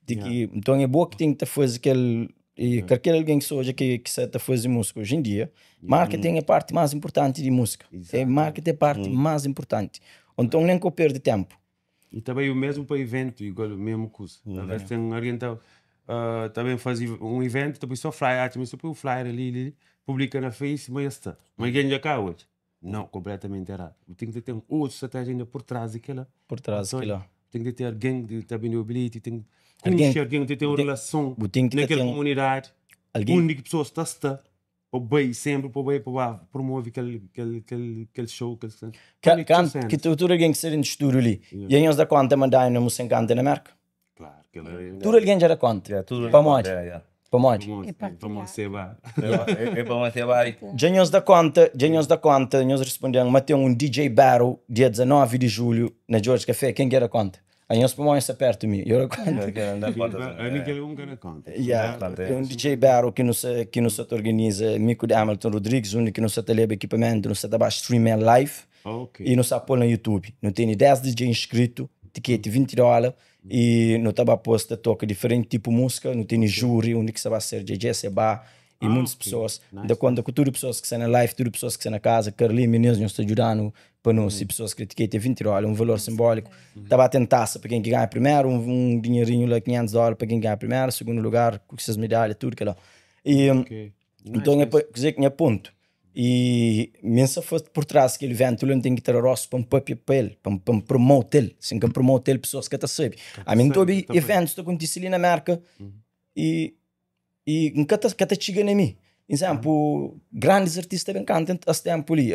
ti ki nton é bo ki ten ki ta faze kel e kalker algen ki sa odja ki ki sa ta faze múzika oji en dia, marketing é parti más inpurtanti di múzika. É marketing é parti más inpurtanti. Nton nen ka bu perde ténpu. E ta bai o mesmo pa evento, igual o mesmo kuza. Talvez ten algen ta ta ben faze un evento, ta poi so flyer, atxa ma si poi un flyer ali li, publika na face, ma ya sta. Ma algen dja ka odja. Nau, konpletamenti eradu. Bu ten ki ten otu stratéjia inda pur tras di kila. Pur tras di kila. Ten ki ten algen ki ta bende-u bilheti, ten ki konxe algen, ten ki ten un relason na kel komunidadi, undi ki pesoas ta sta. Pa bai sempre pa bai pa ba promove kel kel kel kel show kel Ka, kan, ki tudu algen ki sta dentu studiu li, yeah. Dja nhos da konta ma Dynamo sen kanta na Merka? Claro, kel é Tudu algen dja da konta. Yeah, tudu Pamodi? Yeah, yeah. Pamodi? É Pamodi partilhado. seba. É pamodi seba. Dja nhos da konta, dja nhos da konta, nhos responde-m ma ten un DJ Battle dia 19 di julhu na George Café, ken ki da konta? Anhos pamodi nhos sta pertu mi. Eu da conta. Ami kel un ka da conta. Yeah, é un DJ battle ki nu sa ki nu sa ta organiza mi ku Hamilton Rodrigues, undi ki nu sa ta leba ekipamentu, nu sa ta ba stream el live Ok. e nu sa pol na YouTube. Nu tene 10 DJ inscrito, tiketi 20 dólar e nu ta ba pôs ta toka diferenti tipu músika, nu tene júri undi ki sa ba ser JJ, Seba e Ah, muitas ok. pessoas. Nice, Da conta ku tudu pessoas ki sta na live, tudu pessoas ki sta na casa, Carlinhos, meninas, nhos ta djuda-nu pa nu, si pessoas kre tiketi é 20 dólar, um valor simbólico. Ta ba ten taça pa ken ki ganha primeru, um dinheirinho lá, 500 dólar pa ken ki ganha primeru, segundo lugar, ku ses medalha, tudo kel lá. E, Ok. Nice, então, é nice. pa, kuze ki nha ponto. E mi sa faz por trás kel evento lá, n ten ki tra rosto pa n papia pa el, pa n promote el. Si n ka promote el, pessoas ka ta sabe. Ka A mi n ta ta sabe, obi ka ta bai. eventos ta kontise li na Merka e e n ka ta ka ta txiga na mi. Exemplo, grandis artista ben kanta es tempu li,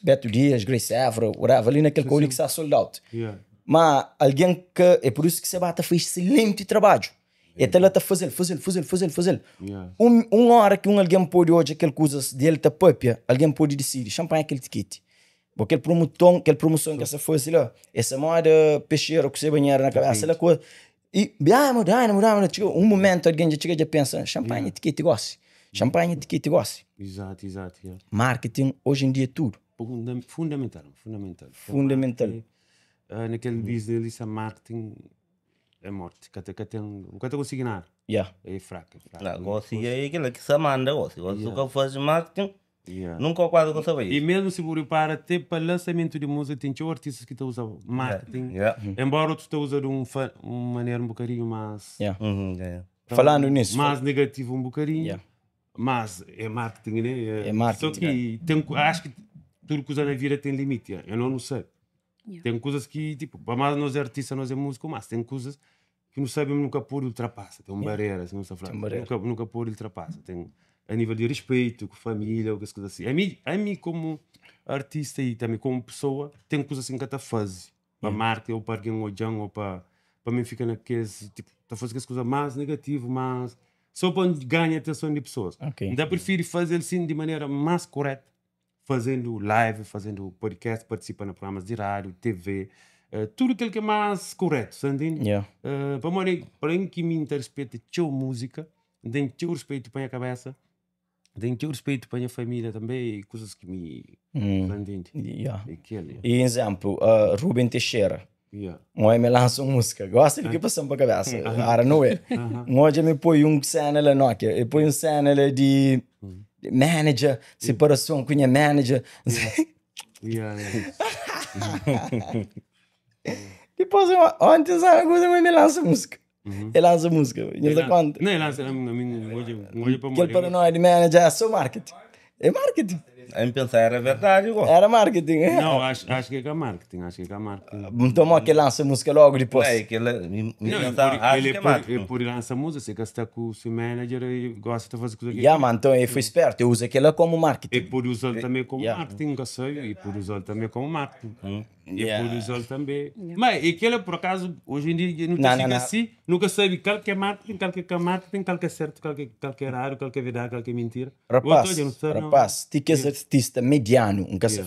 Beto Dias, Grace Évora, whatever, ali naquele kau li ki sta sold out. Yeah. Ma alguém que é por isso que você bata faz excelente trabalho. E tá lá tá fazer, fazer, fazer, fazer, fazer. Yeah. Um hora que um alguém pode hoje aquele coisas dele tá papia, alguém pode decidir, champanhe aquele ticket. Porque aquele promotor, aquele promoção que essa foi lá, essa moda peixeira com você banheira na cabeça, lá coisa. E, ah, mudar, mudar, mudar. Chega um momento alguém já chega e já pensa, champanhe etiquete gosta. Champanhe etiquete gosta. Exato, exato. Yeah. Marketing hoje em dia é tudo. Fundamental, fundamental. Fundamental. Marketing, naquele business ali, essa marketing é morte. Que até tem, nunca te consigo nada. Yeah. É fraco, é fraco. Não, gosto é aquilo que se manda, gosto. Gosto Yeah. que eu faço marketing, Yeah. nunca quase consigo E mesmo se você para até para lançamento de música, tem tinha artistas que estão usando marketing. Yeah. Embora outros estão usando um maneira um bocadinho mais, Yeah. Uhum, yeah. Falando nisso, mais negativo um bocadinho. Yeah. Mas é marketing, né? É marketing. Só que tem, acho que tudo que usa na vida tem limite. yeah. Eu não sei. Yeah. Tem coisas que, tipo, para mais nós é artista, nós é músico, mas tem coisas que não sabemos nunca pôr ultrapassa. Tem uma barreira, assim, não se fala. Tem barreira. Nunca, nunca pôr ultrapassa. Tem a nível de respeito com família, ou coisas assim. A mim, como artista e também como pessoa, tem coisas assim que até faz. Para marketing, ou para alguém olhar, ou para mim fica naquele, tipo, tá fazendo as coisas mais negativo, mais... Só para ganhar atenção de pessoas. Ok. Então, prefiro fazer assim de maneira mais correta, fazendo live, fazendo podcast, participando em programas de rádio, TV, tudo aquilo que é mais correto, você entende? Yeah. Para mim, para mim que me respeita, tinha música, tem teu respeito para a minha cabeça, tem teu respeito para a minha família também, e coisas que me. Você entende? Yeah. Aquele. E exemplo, Ruben Teixeira. Yeah. Um homem lança uma música, gosta de que passando para a cabeça, ara não é. Um hoje me põe um cena lá Nokia, eu põe um cena lá de manager, separação com a manager. Yeah, yeah. Depois, eu, ontem, sabe, coisa, mas me lança música. Ele lança música, não dá conta. Não, ele lança, a mim, hoje, para Aquele paranoia de manager é só marketing. É marketing. Aí me pensar, era verdade, igual. Era marketing. é. Não, acho que é marketing, acho que é marketing. Então, que lança música logo depois. É, que ele me Não, pensava, ele, acho ele, que é por, marketing. ele por lança música, você que está com o seu manager e gosta de fazer coisa que Yeah, man, então ele foi esperto, eu uso aquela como marketing. E por usar também como Yeah. marketing, nunca sei, e por usar também como marketing. E Yeah. por usar também. Mas aquilo, por acaso, hoje em dia, não Não, fica não, não. assim, nunca sabe qual que é marketing, qual que é marketing, qual que é certo, qual que é, que é errado, qual que é verdade, qual que é mentira. Rapaz, Outro, eu não sei, não. rapaz, ti que és artista mediano, um que esse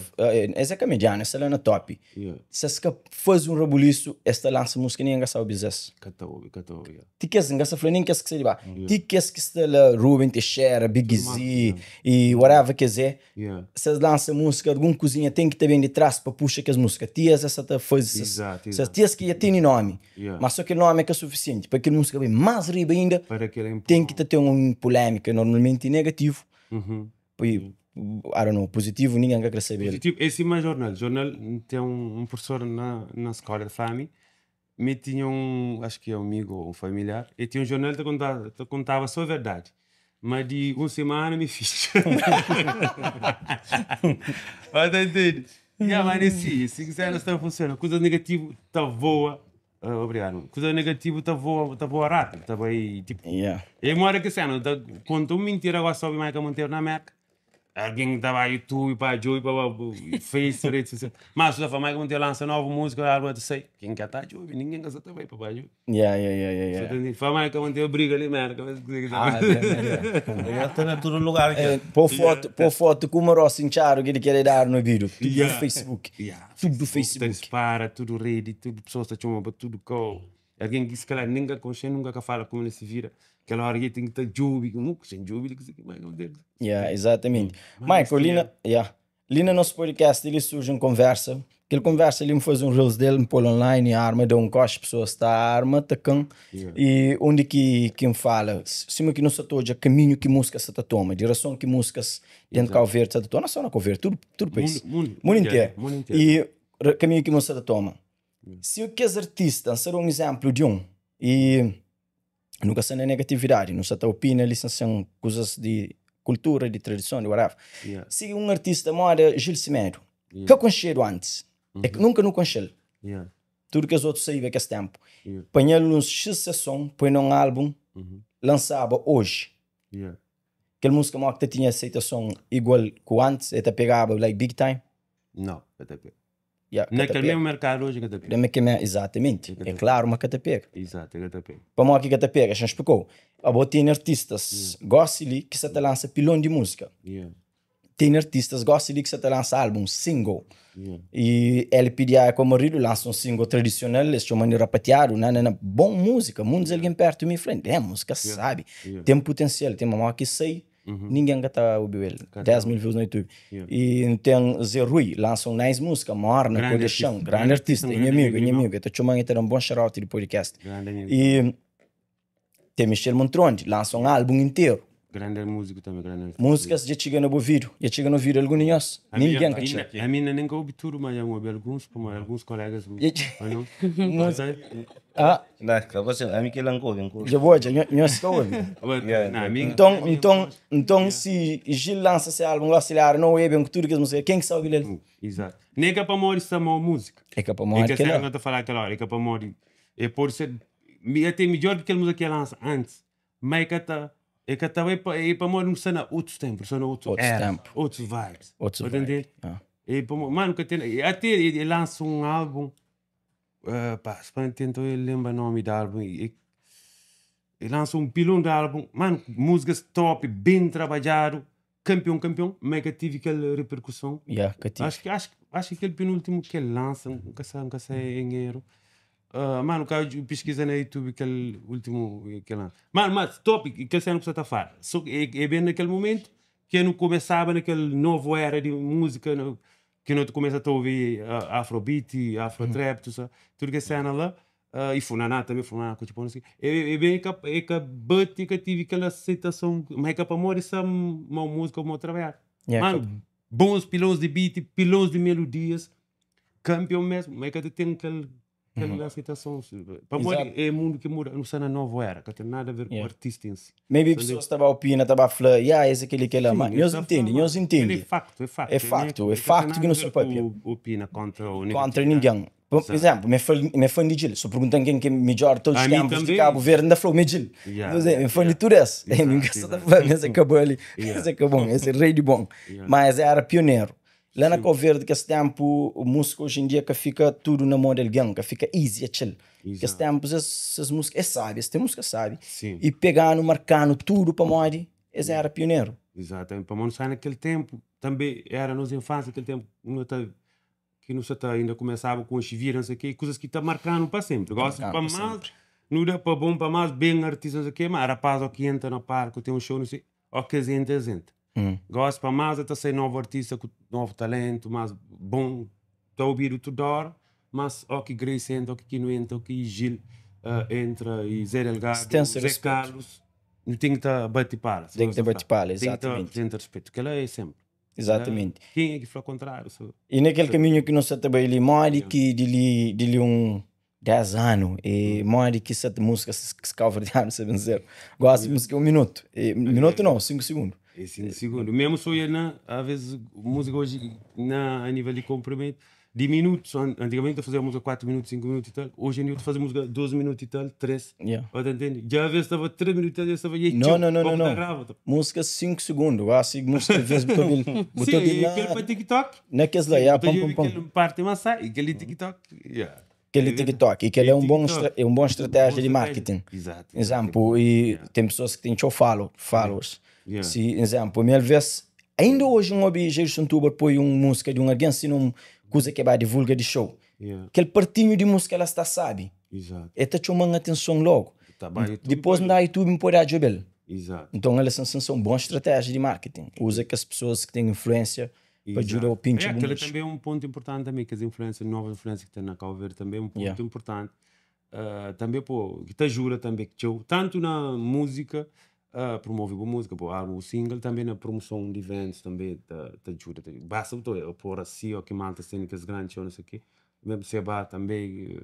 é que é mediano, esse é na top. Yeah. Se se faz um rebuliço, esta lança música nem engraçado o business. Catou, catou, yeah. Ti que és engraçado, nem que és que se ba. Ti que és que está lá Ruben Teixeira, Big Z e whatever que é. Yeah. Se lança música, alguma cozinha tem que ter bem de trás para puxar que as músicas. Ti és essa tá faz Exato, Se exato. ti és que já tem nome, Yeah. mas só que o nome é que é suficiente para que a música bem mais riba ainda. Para que ele Tem que ter uma polêmica normalmente negativo. Uhum. E, I don't know, positivo ninguém quer saber. Tipo, esse é mais jornal. Jornal tem um professor na escola de FAMI, me tinha um, acho que é um amigo ou um familiar, e tinha um jornal que contava só a verdade. Mas de uma semana me fiz. Mas tá entende? Yeah, mas esse quiser não funciona. Coisa negativa tá voa. Obrigado. Coisa negativa tá voa rápido. Tá aí, tipo. Yeah. E mora que cena, tá, conta uma mentira agora sobe mais que Monteiro na América. Alguém ta ba YouTube pa djobe pa Face, rede social. Mas su ta fla, Mike Monteiro lança nova música, álbum ta sai. Quem ka ta djobe, ninguém ka sa ta bai pa ba djobe. Yeah, yeah, yeah, yeah, yeah. Su ta ntende? Fla Mike Monteiro briga li Merca, mas kuzê ki ta Ah, yeah, yeah. El ta na tudu lugar ki. Eh, pô foto, pô foto ku uma rosa inchado que ele quer dar no vídeo. Tudo Yeah. no Facebook. Yeah. Tudo Ta Facebook. dispara, tudo rede, tudo pessoas ta txoma pa tudo kau. Alguém ki se calhar nem ka konxe, nunca ka fala como ele se vira. Aquela hora que tem que ta djobe, que sem djobe, que se que Mike Monteiro. Yeah, exatamente. Mas Michael, ali na, yeah. Ali na nosso podcast ele surge uma conversa. Aquele conversa ali me faz um reels dele, me pôr online, arma, deu um coche, pessoas está arma, tacão. Yeah. E onde que quem fala, cima que não se toja, caminho que música se toma, direção que músicas dentro de Cabo Verde se toma, não só na Cabo Verde, tudo, tudo país. Mundo, Mundo inteiro. Mundo inteiro. E caminho que música toma. Se o que és artista, ser um exemplo de um, e nunca se na negatividade, não se tá opina ali sem coisas de cultura, de tradição, de whatever. Yeah. Se um artista moda Gil Semedo, Yeah. que eu conheci antes, é que nunca não conheci. Yeah. Tudo que os outros saíam que esse tempo. Yeah. Panhei uns X sessão, põe num álbum, Uhum. lançava hoje. Yeah. Aquela música mó que tinha aceitação igual que antes, até pegava like big time. Não, KTP. Yeah, Naquele KTP. mesmo mercado hoje, KTP. Lembra que é- Exatamente. É claro, uma KTP. Exato, é KTP. Para mó que KTP, a gente explicou. A boa tem artistas, gosta ali que se te lança pilão de música. Yeah. Tem artistas, gosta ali que se te lança álbum, single. Yeah. E LPDA com o marido lança um single tradicional, eles chamam de rapateado, né, né, né. Bom música, muitos alguém perto de mim frente. É, música sabe. Yeah. Tem potencial, tem uma que sei, ninguém que tá ouvindo ele. 10 mil views no YouTube. Yeah. E tem Zé Rui, lança um nice música, morna, Grande coração, artista. grande artista, Grande meu amigo, amigo, meu amigo. Eu tô chamando ele um bom shout de podcast. Grande amigo. E tem Michel Montrond, lança um álbum inteiro. Grande músico também, grande artista. Músicas já chega no ouvido, já chega no ouvido algum de nós. A minha- Ninguém que a chega. minha- A minha nem ouvi tudo, mas eu ouvi alguns, como alguns colegas. E- Ou não? Mas é- Ah, Não, você, a mim que ele não ouve. já vou, já, nós está ouvindo. Yeah. Não, a minha- Então, se Gil lança esse álbum lá, se ele não é bem com tudo que as músicas, quem que sabe ele? Exato. Nem que é para morrer essa má música. É capaz É de que que a lá. que eu tô falando aquela hora, é que é para morrer. É por ser até melhor que aquela música que ela lança antes. Mas é que tá é que tá é para morrer não está na outros tempos, está na outros Outros era, tempos. outros vibes. Outros Pode entender? Ah. É para mano que tem até ele lança um álbum pá, se para tentar ele lembra o nome do álbum e ele lança um pilão de álbum, mano, músicas top, bem trabalhado, campeão, campeão, mas que tive aquela repercussão. Yeah, que tive. Acho que aquele penúltimo que ele lança, nunca sei em erro. Mano, cara, eu pesquisa no YouTube aquele último que ele lança. Mano, mas top, aquele cena que você tá falando. Só que é bem naquele momento que eu não começava naquele novo era de música, no, que não começa a ouvir Afrobeat, Afrotrap, tudo, tudo que é cena lá. E Funaná também, Funaná, tipo, não sei. É bem que é que bate que tive aquela aceitação, mas é que para morrer essa uma música, uma trabalhar. Yeah, Mano, bons pilões de beat, pilões de melodias, campeão mesmo, mas é que tem aquela aceitação. Para Exato. morrer é mundo que muda, não está na nova era, que tem nada a ver com o Yeah. artista em si. Maybe pessoas estavam a opinar, estavam a falar, yeah, esse aquele que lá, mas nós entendem, nós É entendem. facto, é facto. É facto, é facto que não se pode. Opina contra o Contra ninguém. Por exemplo, me fã, me fã de Gil. Se perguntam quem que é melhor de todos os A mim tempos de também. Cabo Verde, ainda falou, me Gil. Yeah, Não sei, me fã de tudo isso. Exato, Nunca só tá exato. falando, esse acabou ali. Yeah. Esse acabou, esse é rei de bom. Yeah. Mas era pioneiro. Lá na Cabo Verde, que esse tempo, o músico hoje em dia que fica tudo na mão de alguém, que fica easy, é chill. Que esse Exato. tempo, essas músicas, é sabe, esse tem música sabe. Sim. E pegando, marcando tudo para morrer, esse era pioneiro. Exatamente. Para não sair naquele tempo, também era nossa infância, aquele tempo não tá, que não tá, ainda começava com os vira, não sei o quê, coisas que tá marcando para sempre. Gosto marcando para para mais, sempre. não dá para bom, para mais, bem artista, não sei o quê, mas rapaz, o que entra no parque, tem um show, não sei, o que entra, entra. Gosto para mais, até ser novo artista, com novo talento, mais bom, tá ouvindo toda hora, mas o que Grace entra, o que Kino entra, o que Gil entra, e Zé Delgado, Tem esse Zé respeito. Carlos, não tem que estar bate pala. Tem que ter bate pala, Tem que exatamente. ter respeito, que ela é sempre. Exatamente. Quem é que foi ao contrário? Só- E naquele caminho que não se também ali, mole que de li, de li um 10 anos, e mole que sete músicas que se cabo-verdiano sabem dizer. Gosto de música um minuto. E, minuto não, 5 segundos. É 5 segundos. Mesmo sou eu, na, às vezes, música hoje, na, a nível de comprimento, Di minutos, antigamente eu fazia música 4 minutos, 5 minutos e tal. Hoje em dia eu faço música 2 minutos e tal, 3. Yeah. Tá entende? Já às vezes estava 3 minutos e tal, já estava e Não, não, não, não, não. Grava, tá. Música 5 segundos. Assim, música às vezes botou Sim, botou e aquele para TikTok. Naqueles lá, yeah, Botou pam, pam, pam. aquele parte maçã e aquele TikTok. Yeah. Aquele TikTok. E que ele é um bom, TikTok. é um bom estratégia Boa de marketing. Exato. Exemplo, e tem pessoas que têm teu follow, followers. Yeah. Se, exemplo, às vezes, ainda hoje um hobby Gerson Tuber põe uma música de um alguém, se não coisa que vai divulga de show. Yeah. Aquele partinho de música ela está sabe. Exato. E tá chamando atenção logo. Tá bem, YouTube, Depois na YouTube me pode ajudar. Exato. Então elas são, são boas estratégias de marketing. Usa que as pessoas que têm influência para ajudar o pinche É, aquele também é um ponto importante também, que as influências, novas influências que tem na Cabo Verde também é um ponto Yeah. importante. Ah, também, pô, que te ajuda também, que te, tanto na música, promove boa música, pô, álbum, o single, também na promoção de eventos também te, te ajuda. Te, basta tu pôr assim, ou que malta cênicas grandes, ou não sei o quê, mesmo se vá também.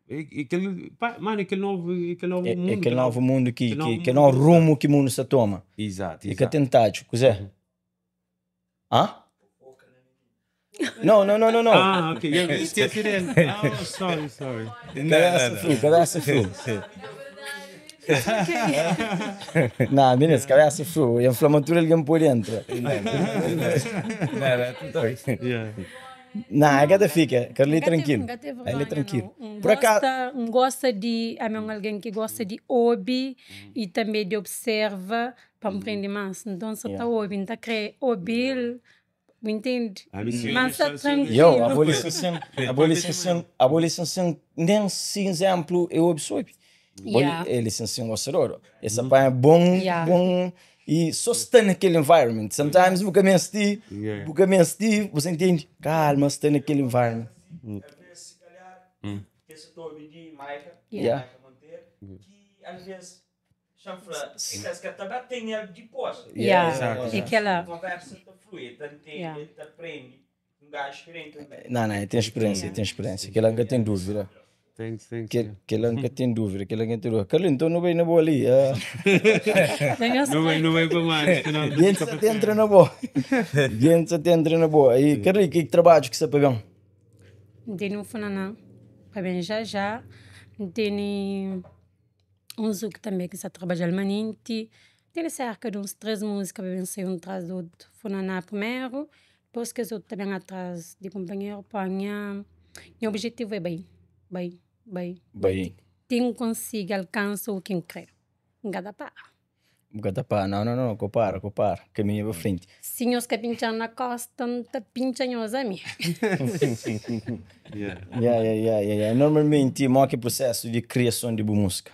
E, e aquele, pá, mano, aquele novo É, mundo. é aquele novo mundo que, aquele novo que, que mundo não que rumo que o mundo se toma. Exato, E que exato. tentado, cos'è? Hã? Não, não, não, não, não. Ah, ok. Yeah, esqueci dele. Ah, oh, sorry, sorry. Cabeça frio, cabeça frio. Não, beleza, cabeça frio. E a inflamatura alguém por dentro. Não, não, Yeah. Não, a gata fica, Carli Nunca teve- tranquilo. nunca teve Ele é vergonha, tranquilo. não. Um Por acaso, gosta, um gosta de, a mim, alguém que gosta de ouvir e também de observa para aprender mais. Então, se está ouvindo, está querendo ouvir, entende? Ah, mas sim, Mas está sim, sim. tranquilo. eu, a abolição, abolição, abolição, nem se exemplo eu absorvo. Yeah. Ele se um gostador. Esse pai é bom, Yeah. bom e só está naquele environment. Sometimes você me assiste, Yeah. você me assiste, você entende? Calma, está naquele environment. Às vezes, se calhar, esse toque de Maica, Yeah. Maica Monteiro, que às vezes chanfra, esquece que também tem ele depois. Yeah. Exato. E aquela. A conversa te flui, te entende, Yeah. te aprende, um gajo diferente também. Não, não, tem experiência, tem experiência. Que ela nunca tem dúvida. Thanks, thanks. Que, que ela nunca tem dúvida, que ela nunca tem dúvida. Carlinhos, então não vem na boa ali. ah. Não vem, não vem para mais. senão- Gente se entra na boa. Gente se entra na boa. E Carlinhos, que trabalho que você pagou? Tem um funaná, para bem já já. Tem um zuc também que está trabalhando maninte. Tem cerca de uns três músicas para bem sair um atrás do outro. Funaná primeiro, depois que os outros também atrás de companheiro. Para minha, meu objetivo é bem, bem, bem. Bem, Quem consiga alcança o que quer. Cada pá. bocado pá. Não, não, não, compara, compara. Caminha para frente. Se nós que pincham na costa, não te pinchan os amigos. Yeah. Yeah, yeah, yeah, yeah, yeah. Normalmente, qual é o processo de criação de boa música?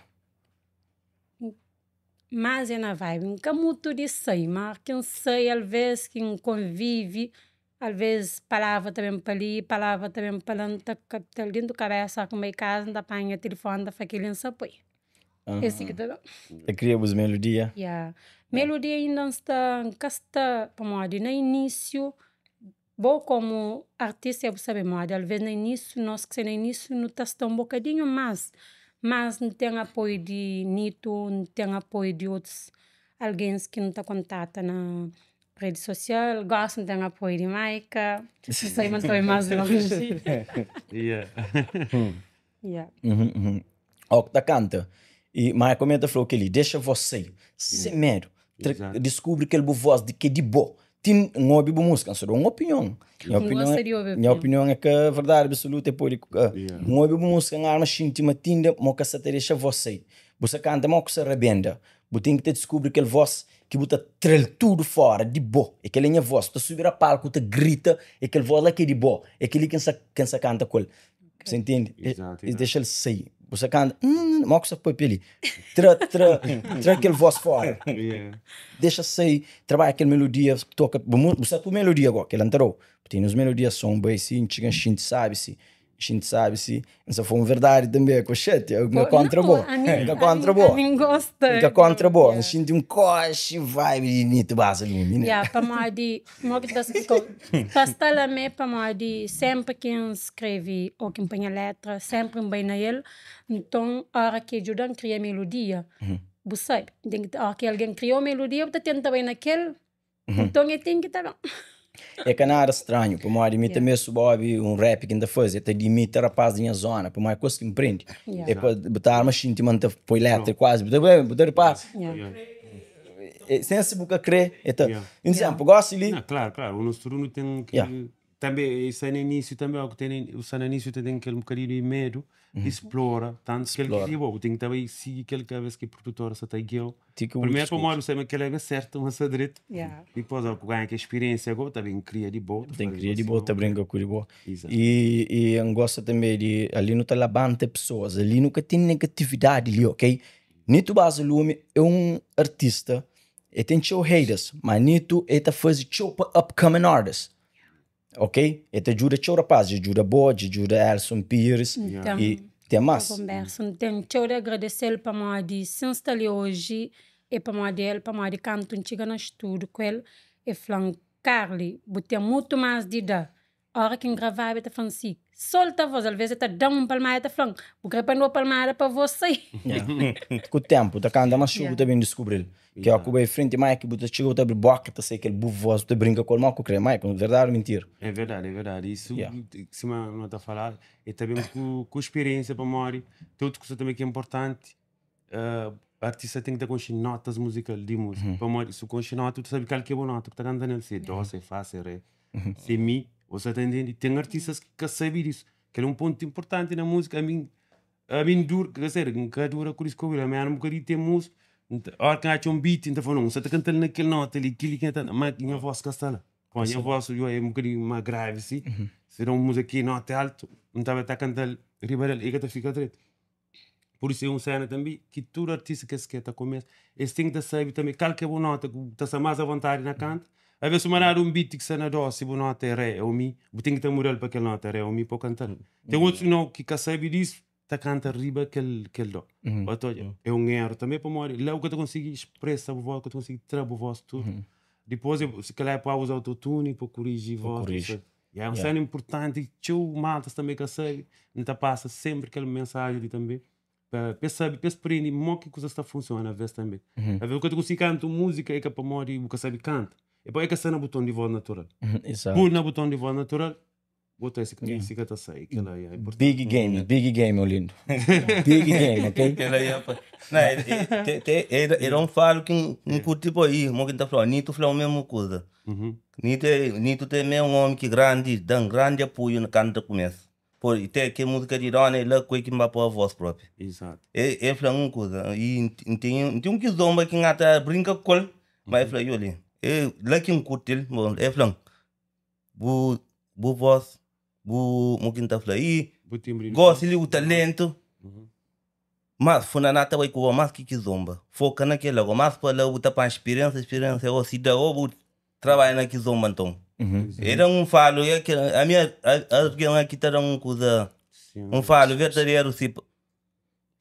Mas é na vibe, nunca muito de sei, mas quem sei, às vezes, quem convive, às vezes palavra também para ali, palavra também para lá, tá capital dentro da cabeça, com meio casa, tá apanha telefone, tá aquele em apoio. Esse que tá bom. Você cria as melodia. Yeah. Melodia ainda não está, nunca está, para no início, bom como artista, eu sabe, modo, às vezes no início, nós que no início não está um bocadinho mais, mas não tem apoio de Nito, não tem apoio de outros alguém que não está contato na rede social, gosto, não tem apoio de Maica, não sei, mas estou mais longe. Yeah. Yeah. Uhum, uhum. Ó, que tá canta. E mas comenta falou que ele deixa você sem medo. Exato. Descobre que ele voz de que é de boa. Tem um hobby boa música, só dou uma opinião. Minha Não opinião, gosta de ouvir minha opinião é que a verdade absoluta é por Yeah. um hobby boa música, uma arma xinti tinda, mo que se deixa você. Você canta, mo que se rebenta. Você tem que te descobrir aquele voz que você trel tudo fora, de boa. Aquele é minha voz. Você subir a palco, você grita, aquele voz lá que é de boa. Aquele que se, quem se canta com ele. Você entende? Exato, E exato. deixa ele sair. Você canta, mo que se põe ali. Tra, tra, tra aquele voz fora. Yeah. Deixa sair, trabalha aquela melodia, toca. Você tem melodia agora, que ele entrou. Tem as melodias são bem assim, chega, a gente sabe se. A gente sabe se. Essa foi uma verdade também, cochete. Eu não contra boa. Nunca contra A boa. mim gosta. Nunca contra boa. Yeah. Sinto um coche vibe de nito base lume, né? Yeah, pamodi, mo que tá tá está lá me pamodi, sempre quem escreve ou quem põe a letra, sempre um bem na ele. Então, a hora que ajuda a criar melodia, você tem que, a hora que alguém criou melodia, você tenta bem naquele, então ele tem que estar bom. É ka nada stranhu, pamodi mi tanbe su ba obi un rap ki N ta faze, ta di imita rapaz di nha zona, pamodi é kos ki N prende. É pa bu ta arma xinti ma N ta poi letra kuazi, bu ta bu ta ripara. Sen si bu ka kre, e ta. Izénplu, gosi li. Klaru, klaru, nos tudu nu ten ki. Tanbe, e sta na inísiu tanbe, óki ten sta na inísiu ta ten kel bokadinhu di medu di splora tantu kel ki di bo, bu ten ki ta bai sigi kel kabes ki produtor sa ta gia-u. Primeru pamodi bu sabe ma kel-la é sertu ma sta dretu, dipôs óki bu ganha kel spiriénsia go, ta ben kria di bo, ta ben kria di bo, ta brinka ku di bo. I N gosta tanbe di ali nu ta labanta pesoas, ali nu ka ten negatividadi li, ok? Nito Baza Lume é un artista, el ten txeu haters, ma Nito el ta faze txeu pa upcoming artists. Ok? E ta djuda txeu rapaz, dja djuda bo, dja djuda Elson Pires Nten, e ten mas. Konbersa, N ten txeu di agradese-l pamodi si N sta li oji é pamodi el, pamodi kantu N txiga na studu ku el, el fla-m, Carly, bu ten mutu más di da. Óra ki N gravaba el ta fla-m si, solta vós. Alvês el ta da-m un palmada, el ta fla-m, bu kre pa N da-u palmada pa vós sai? Ku ténpu, ta kanta más txeu bu ta ben diskubri-l. Ki óki bu bai frenti Mike, bu ta txiga bu ta abri boka ta sai kel bu voz, bu ta brinka ku el mau ku kre. Mike, verdadi ou mintira? É verdadi, é verdadi. Isu, sima nu ta fala, e ta ben ku speriensia pamodi ten otu kusa tanbe ki é inportanti, artista ten ki ta konxe notas muzikal di muzika. Pamodi si bu konxe nota, bu ta sabe kal ki é bu nota ku ta kanta nel, si é dó, si é fá, si é ré, si é mi. Bu sa ta intende? Ten artistas ki ka sabe disu. Kel é un pontu inportanti na muzika. Ami Ami N dura, ka ser, N ka dura ku diskubri, ami éra un bokadinhu temozu, N ta, óra ki N atxa un beat, N ta fla, nau, N sa ta kanta-l na kel nota li, kel-li ki N ta, má nha vós ka sta la. Pamodi nha vós é un bokadinhu más gravi si, si da un múzika ki nota é altu, N ta ba ta kanta-l riba del, e ka ta fika dretu. Pur isu é un séna tanbe ki tudu artista kes ki ta kumesa, es ten ki ta sabe tanbe kal ki é bu nota ki bu ta sta más avontadi na kanta. Alvês si bu mandadu un beat ki sta na dó, si bu nota é ré ô mi, bu ten ki ta muda-l pa kel nota ré ô mi pa bu kanta-l. Ten otus nau ki ka sabe disu ta kanta riba kel kel dó. Bo ta odja, é un eru tanbe pamodi la bu ka ta konsigi spresa bu vós, bu ka ta konsigi tra bu vós tudu. Dipôs si kalhar é pa uza autotune pa kuriji vós. É un sena inpurtanti ki txeu maltas tanbe ka sabe. N ta pasa senpri kel mensaji li tanbe pa es sabe, pa es prende mo ki kuzas ta funsiona aves tanbe. Aves bu ka ta konsigi kanta un múzika é ka pamodi bu ka sabe kanta, é pamodi é ka sta na bu ton di vós natural. Pul na bu ton di vós natural. Bota esse que esse que tá sai, que lá é importante. Big game, big game, Olindo. Big game, ok? Kel aí, apa. Não, é, é, é, era um falo que um curte tipo aí, mo que tá falando, Nito falou a mesma coisa. Nito é, Nito também é um homem que grande, dá um grande apoio no canto começo. Pô, e tem que música de dona, ele é que me a voz própria. Exato. Ele falou uma coisa, e tem tem um que zomba que ngata brinca com ele, mas ele falou, olha, lá que um curte ele, bom, ele falou, Bu bu voz bu mo ki N ta fla i Bu timbre di gosi li bu talentu mas funaná ta bai ku bo mas ki kizomba foka na kel la go mas pa la bu ta panha spiriensa spiriensa o si da o bu trabadja na kizomba nton e da un falu e kel ami algen aki ta da un kuza un falu verdaderu si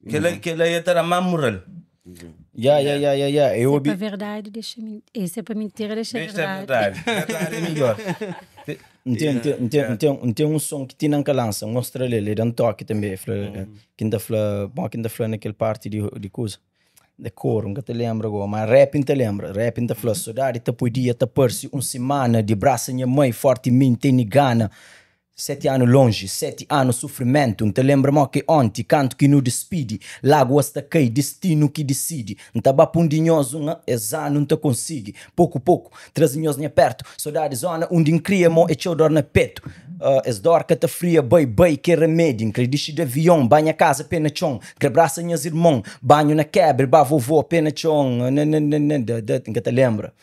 Kel kel aí ta da más moral. Ya, ya, ya, ya, ya. Eu Se é obi. pa verdade, deixa eh, se é pa mentira, deixa Deixa verdade. verdade. Verdade é melhor. N ten, n ten, n ten, n ten, n ten un son ki ti na N ka lansa, N mostra-l el, el da-m toki tanbe, el fla, ki N ta fla, bon, ki N ta fla na kel parti di, di kuza, di koru, N ka ta lenbra gosi, ma rap N ta lenbra, rap N ta fla, sodadi ta poi dia ta parse un simana, di brasa nha mai forti mi N tene gana, Seti anu lonji, seti anu sufrimentu N ta lenbra mo ki onti, kantu ki nu dispidi Laguas ta kai, distinu ki disidi N ta ba p'undi nhos un es anu N ta konsigi Poku poku, traze nhos nha pertu Sodadi zona undi N kria mo é txeu dor na petu Es dor ka ta fria, bai bai ke ramedi N kre dixi di avion, ba nha kaza pe na txon N kre brasa nhas irmon, banhu na kebra Ba vovó pe na txon N ka ta lenbra.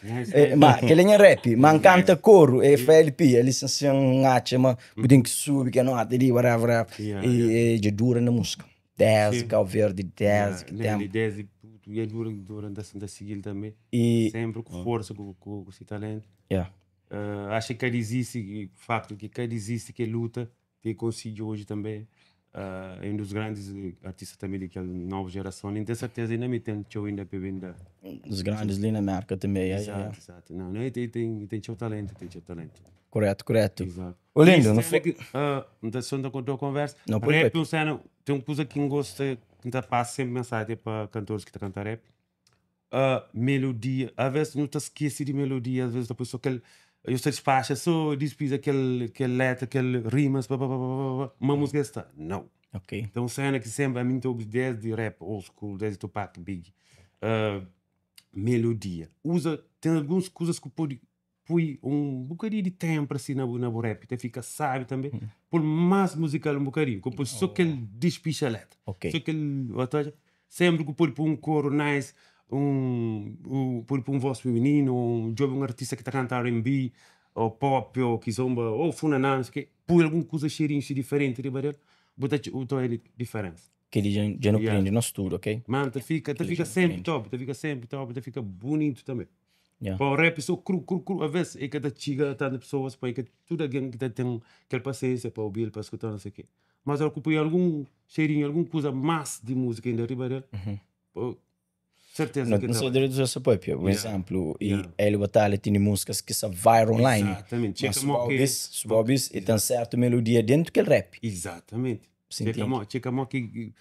Ma kel é nha rap, ma N kanta koru, é FLP, ali sin sin N atxa ma bu ten ki subi kel nota li, whatever, whatever. E dja dura na músika, desdi Kau Verdi, desdi ki tenpu. Desdi putu, dja dura, dura, N ta sigi-l tanbe, senpri ku forsa, ku si talentu. Axa ki ka dizisti, faktu ki ka dizisti, ki luta, Ti konsigi oji tanbe é un dos grandis artista tanbe di kel novu jerason li. N ten serteza inda mi ten txeu inda pa ben da. Dos grandis li na Merka tanbe, ya, ya, ya. Izatu, izatu. Nau, nau, el ten, ten txeu talentu, ten txeu talentu. Koretu, koretu. Izatu. Olindo, no Sena ki, N ta, so N ta konta konversa. Nau, pode Rap papia. é un sena, ten un kuza ki N gosta, ki N ta pasa senpri mensaji pa kantoris ki ta kanta rap. Melodia, aves nu ta skese di melodia, aves nu ta poi so kel. Eu sta despacha só despisa kel kel letra, kel rimas, pa pa pa pa pa pa, ma música sta. Não. Ok. Então cena que sempre a mim te ouve desde rap old school, desde Tupac, Big, melodia. Usa, tem algumas coisas que pode pôr um bocadinho de tempo assim na rap, até fica sábio também. Por mais musical um bocadinho, que só que ele despicha a letra. Ok. Só que ele, ou seja, sempre que pode pôr um coro nice, pode pôr um voz feminino, um job um artista que está a cantar R&B, ou pop, ou kizomba, ou funaná, não sei o quê, põe alguma coisa cheirinho diferente riba dele, bota o tom de diferença. Que ele já, já não Yeah. prende no estudo, ok? Mano, te fica, te Ele fica já sempre aprende. top, te fica sempre top, te fica bonito também. Yeah. Para o rap, só cru, cru, cru, às vezes é que te chega a tanta pessoas, para que tudo alguém que tem aquela paciência para ouvir, para escutar, não sei o quê. Mas eu põe algum cheirinho, alguma coisa mais de música ainda riba dele, pô, certeza Não, que não tá sei bem. direito do seu próprio. Por Yeah. exemplo, e Yeah. Hélio Batalha tem músicas que são viral online. Exatamente. Mas Chega mo que- subobis, e tem certa melodia dentro que rap. Exatamente. Se Chega entende? mo, chega mo que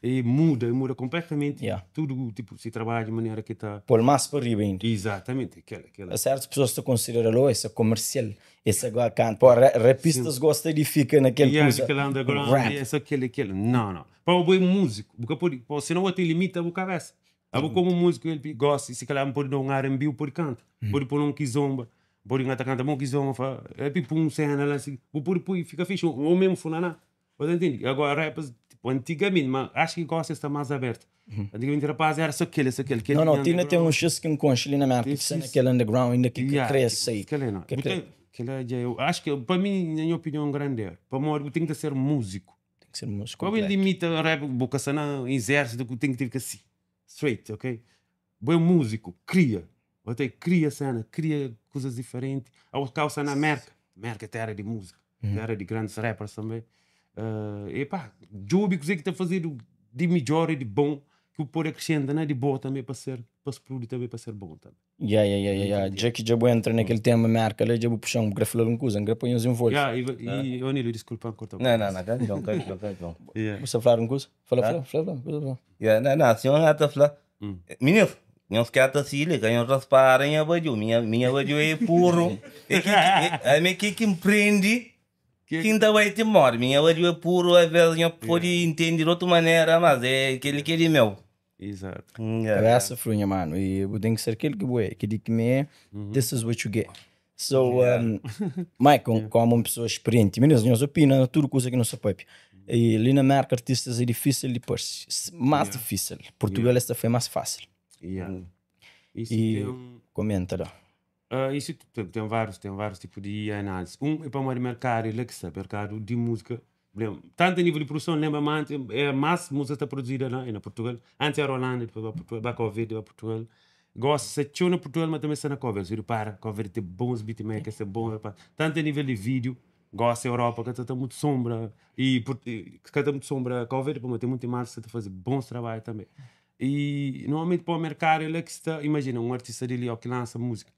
e muda, muda completamente Yeah. tudo, tipo, se trabalha de maneira que está. Por mais para riba ainda. Exatamente, aquela, aquela. Certas pessoas te consideram, oh, esse é comercial, esse agora canta. Pô, rapistas gostam de ficar naquele Yeah, coisa. aquele underground, rap. esse, aquele, aquele. Não, não. Para o bom músico, porque pode, pô, senão te limita a cabeça. Uhum. Como músico ele gosta, se calhar pode dar um R&B, pode cantar, pode pôr um kizomba, pode cantar, canta bom kizomba, é tipo um cena lá assim, pode pôr, fica fixe, ou mesmo funaná. Você entende? Agora, rappers, tipo, antigamente, mas acho que gosta está mais aberto. Antigamente, rapaz, era só aquele, só aquele. aquele Não, não, Tina underground. tem um X que encontra ali na América, que Isso, está isso. naquele underground ainda que, que Yeah, cresce aí. Aquele não. Que Porque cresce. aquele é, eu acho que, para mim, na minha opinião, é um grande erro. Para mim, tem que ser músico. Tem que ser músico Qual é completo. limita o rap, boca sana, exército, que tem que ter que assim, straight, ok? Bom músico, cria. Até cria cena, cria coisas diferentes. Ao calça na América. América é terra de música, terra de grandes rappers também. E pá, job que está fazendo de melhor e de bom, que o pôr acrescenta, né? De boa também para ser, para explodir também, para ser bom também. Yeah, yeah, yeah, yeah, yeah. Já que já vou entrar naquele tema América, lá já vou puxar um grafo um coisa, um grafo uns envolve. Yeah, e Onilo, desculpa, cortou. Não, não, não, campeão, campeão, campeão. Yeah. Você falar um coisa? Fala, fala, fala, fala, fala, fala. Yeah, não, não, senhor gata fala. Menino, nós que ata sile, ganhou rasparem a baju, minha baju é puro. É que é me que que empreende. Quem tá vai te morre, minha baju é puro, às vezes eu pode entender de outra maneira, mas é aquele que é meu. Exato. Yeah. Cabeça frunha, mano. E eu tenho que ser aquele que vou é, que diz que me é, this is what you get. So, Mike, como uma pessoa experiente, meninos, nós opina tudo coisa que não se pode. E ali na América, artistas é difícil de pôr mais difícil. Portugal, esta foi mais fácil. Yeah. Isso E tem um- comenta lá. Isso tem vários tipos de análise. Um é para o mercado, ele é que sabe, mercado de música. Lembra, tanto a nível de produção, lembra mais, é mais música está produzida lá na Portugal. Antes era Holanda, depois vai Portugal, vai Covid, vai Portugal. Gosta, se na Portugal, mas também está na Covid. Se repara, Covid tem bons beatmakers, é bom. Rapaz. Tanto a nível de vídeo, gosta Europa, que está muito sombra. E que está muito sombra Covid, mas tem muito mais, está a fazer bons trabalhos também. E normalmente para o mercado, ele é que está, imagina, um artista dele ó, que lança música.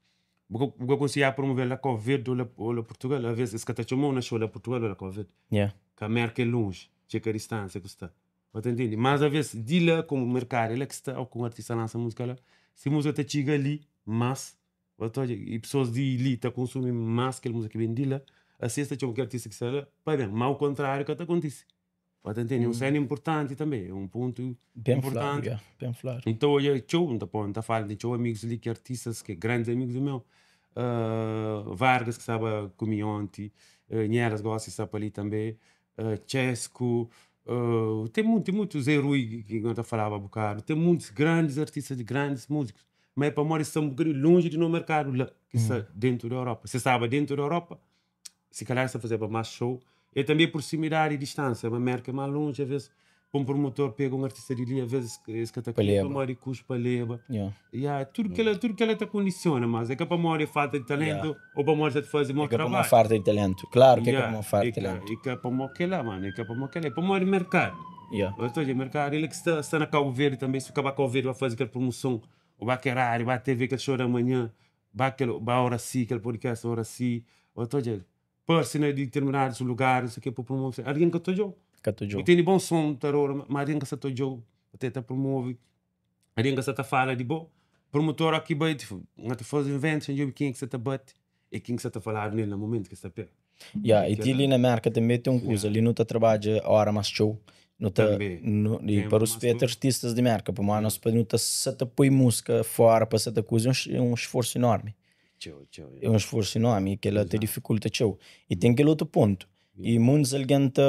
Vou aconselhar promover lá Covid ou lá Portugal. Às vezes, esse que chamou na show lá Portugal ou lá Covid. Yeah. Que a América é longe, chega a distância que está. Você entende? Mas às vezes, de lá como mercado, ele é que está, ou com o artista lança música lá, se a música te chega ali, mas, e pessoas de ali tá consumem mais que a música que vem de lá, assim está chama que artista que está lá, vai bem, mas ao contrário que acontece. Você entende? Um cena importante também, é um ponto Bem importante. flado, yeah. Bem flado. Então, olha, tchau, não tá falando, tchau, amigos ali, que artistas, que grandes amigos meus. Vargas, que estava comigo ontem, Nheras gosta de estar ali também, Chesco, tem muitos heróis que eu falava um bocado, tem muitos grandes artistas, grandes músicos, mas para morrer estão um bocadinho longe do mercado lá, que está dentro da Europa. Se estava dentro da Europa, se calhar está a fazer mais show, e também proximidade e distância, a América é mais longe, às vezes um promotor pega um artista de ali, às vezes esse que está aqui, para morrer custo para leva. Yeah. Yeah, tudo que ela te condiciona, mas é que para morrer falta de talento, ou para morrer te fazer mau É que é para trabalho. uma falta de talento. Claro que é para uma falta de talento. É que para morrer lá, mano, é que para morrer lá, é para morrer mercado. Yeah. Ou seja, mercado, ele que está na Cabo Verde também, se acabar Cabo Verde vai fazer aquela promoção, ou vai querer, vai TV aquele show da manhã, vai aquele, vai hora sim, aquele podcast hora sim, ou seja, parece em determinados lugares, isso aqui é para promover. Alguém que eu estou Cato Eu tenho bom som, tarora, mas alguém que está jogo, até te promove, alguém que está fala de bom, promotor aqui bate, não te faz eventos, não quem é que você te bate. É ken ki sa ta faladu nel na momentu ki es ta pega. Ya, i ti li na Merka tanbe ten un kuza, li nu ta trabadja ora mas txeu, nu ta, Tanbe. nu, i Tempu pa mas ruspeta txeu. artistas di Merka, pamodi nos pa nu ta sa ta poi múzika fora pa sa ta kuza é un sforsu enormi. Txeu, txeu, É un sforsu enormi i kel-la ta Exato. difikulta txeu. I ten kel otu pontu, i muntus algen ta,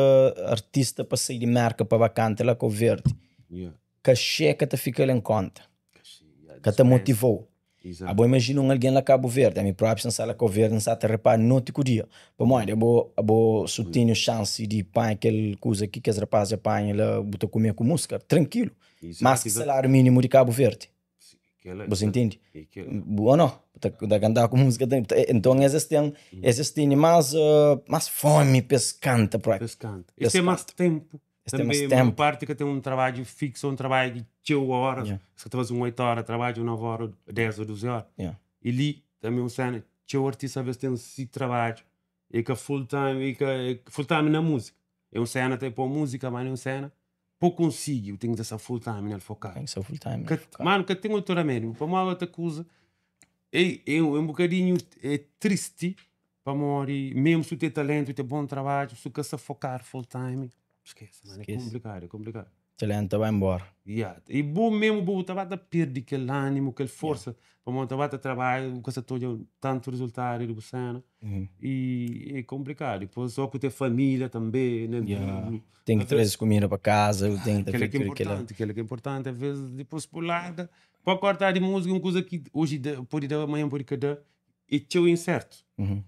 artista pa sai di Merka pa ba kanta la Kau Verdi, Yeah. kaxê ka ta fika-l en konta, Kaxê, yeah, ka ta dispensa. motiva-u. Exato. Abo imajina un algen la Kabu Verdi, ami propi si N sta la Kau Verdi N sta ta repara noti ku dia. Pamodi abo abo su tene xansi di panha kel kuza ki kes rapaz dja panha la bu ta kume ku muska trankilu. Exato, Mas ki exato. salariu minimu di Kabu Verdi. Si, kel-la, Bu kel-la, intende? é kel-la. Bu o no? Bu ta ta kanta ku muska ta enton es es ten es es tene mas mas fomi pa es kanta propi. Pa es kanta. Pa Es es ten mas kanta. tenpu. Es ten mas Tanbe, tenpu. parti ka ten un trabadju fixu, un trabadju di txeu óras. Yeah. Es ka ta faze un 8 óra trabadju, 9 óra, 10 ô 12 óra. Yeah. I li tanbe un sena, txeu artista alves ten si trabadju, e ka full time, e ka full time na múzika. É un sena ta pô múzika, ma é un sena pa bu konsigi, bu ten ki sta full time nel fokadu. Ten ki sta full time nel Ka, fokadu. manu, ka ten otu ramédiu, pamodi ota kuza é, é un bokadinhu é tristi Pamodi mesmu si bu ten talentu, bu ten bon trabadju, si bu ka sta fokadu full time, skese, mano, é Skese. konplikadu, é konplikadu. Talentu ta bai nbóra. Ya, i bo mesmu bo ta ba ta perde kel animu, kel forsa, pamodi ta ba ta trabadja, bu ka sta ta odja tantu rizultadu di bu sena, i é konplikadu. Dipôs ó ku ten família tanbe, né? Ya, ten ki traze kumida pa kaza, bu ten ki ta Kel-la ki é fika kel-la. inportanti, kel-la ki é inportanti, alvês dipôs bu larga, pode korta di múzika, un kuza ki oji da, pode da, manhan pode ka da. É txeu insertu.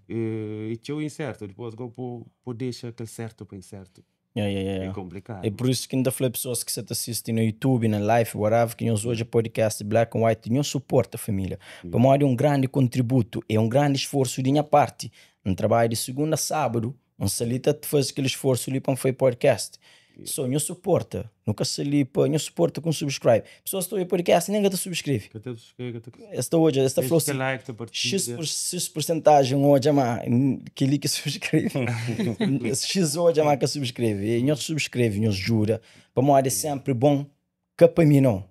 É txeu insertu. Dipôs go po po dexa kel sertu pa insertu. Yeah, yeah, yeah. É konplikadu. É por isso ki N ta fla pesoas ki sa ta sisti na YouTube, na live, whatever, ki nhos odja podcast Black and White, nhos suporta família. Pamodi é un grandi kontributu, é un grandi sforsu di nha parti. N trabadja di segunda a sábadu, N sta li ta faze kel sforsu li pa N fai podcast. So nho suporta, nu ka sta li pa nho suporta ku un subscribe. Pessoas ta odja podcast nen ka ta subscreve. Ka ta subscreve, ka ta. Es ta odja, es ta fla Dexa si like, ta X partilha. por X porcentagem odja ma kel-li ki subscreve. X odja ma ka subscreve. E nho subscreve, nho djuda, pamodi é sempri bon ka pa mi não.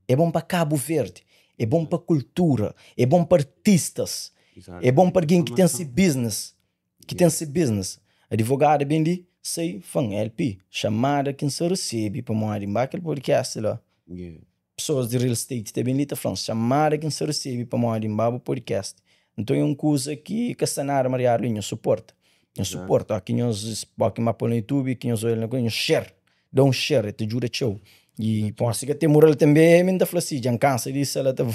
É bon pa Cabo Verde, é bon pa kultura, é bon pa artistas, Exato. é bon pa algen ki ten si Formação. business, ki ten si business. Advogada ben li, sai fan LP, chamada ki N sa resebe pamodi N ba kel podcast la. Yeah. Pessoas di real estate ta ben li ta fla-m chamada ki N sa resebe pamodi N ba bu podcast. Nton é un kuza ki ka sta nada mariadu li, nhos suporta. Nhos Exato. suporta, ó ki nhos, ó ki N ba poi na YouTube, ki nhos odja na kuza, nhos share, da un share, ta djuda txeu. I pon si ka ten mural tanbe, mi N ta fla si, dja N kansa di sala ta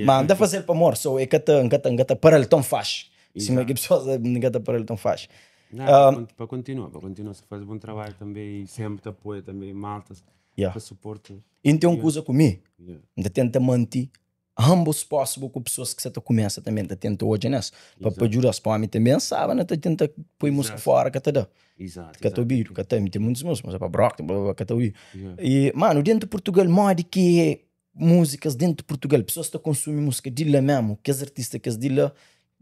Ma N ta faze-l pa amor, so e ka ta, N ka ta, N ka ta para-l ton faxi. Sima ki pesoas N ka ta para-l ton faxi. Não, pa kontinua, pa kontinua sa faze bon trabadju tanbe i senpri ta apoia tanbe maltas Yeah. ta suporta. I N ten un kuza ku mi, Yeah. N ta tenta manti humble as possible ku pesoas ki sa ta kumesa tanbe, N ta tenta odja nes pa pa djuda-s, pa omi tanbe N saba na ta tenta poi musika fora ka ta da. Exato, Ka ta obidu, ka ta, mi ten muitus musika, mas é pa brock, bla, bla, bla, ka ta obidu. Yeah. I manu, dentu Portugal modi ki é músikas dentu Portugal? Pesoas ta konsumi músika di la mesmu, kes artista kes di la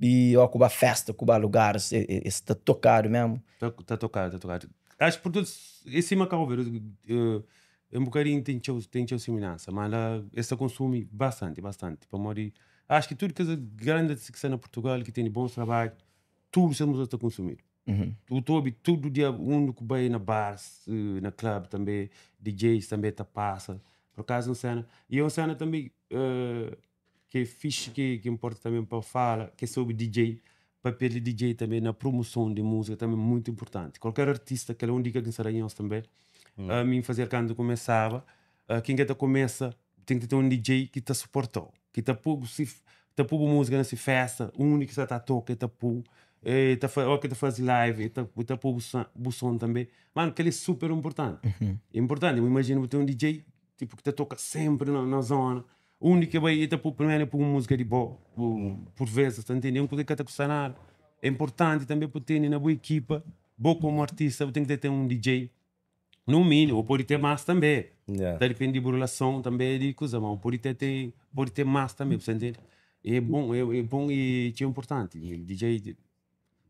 i ó ku ba festa, ku ba lugaris, es ta tokadu mesmu? Ta, ta tokadu, ta tokadu. Acho que Portugal é sima Cabo Verde, é um bocadinho tem txeu, tem txeu semelhança, mas lá es ta konsumi bastante, bastante, pamodi acho que tudo kes grandi artista ki sta na Portugal, ki tene bons trabadju, tudu ses músika ta konsumidu. Bu ta obi tudu dia undi ku bai na bars, na club tanbe, DJs tanbe ta pasa, por acaso un sena, e un sena tanbe ki é fixi ki ki inporta tanbe pa fala ki é sobri DJ, papel di DJ tanbe na promoson di musika tanbe é mutu inportanti. Kualker artista, kel é un dika ki N sta da nhos tanbe, ami N fazel kantu N kumesaba, ken ki ta kumesa ten ki ten un DJ ki ta suportau, ki ta pui si ta pui bu musika na si festa, undi ki sta ta toka e ta pui, e ta ora ki ta fazi live e ta e ta pui bu son tanbe. Manu kel é super inportanti, inportanti. Bu imajina bu ten un DJ tipo ki ta toka senpri na zona, undi ki bai e ta pui primeru e pui un musika di bo, pur vezes, ta ntende? É un kuza ki ka ta kusta nada. É inportanti tanbe bu tene na bu ekipa, bo komu artista bu ten ki ten un DJ No mínimo, ou pode ter mais também. Yeah. Ta depende di bu relason também di kuza, ma pode ter, ter, pode ter mais também, bu entende? É bom, é, é bom e txeu importante. DJ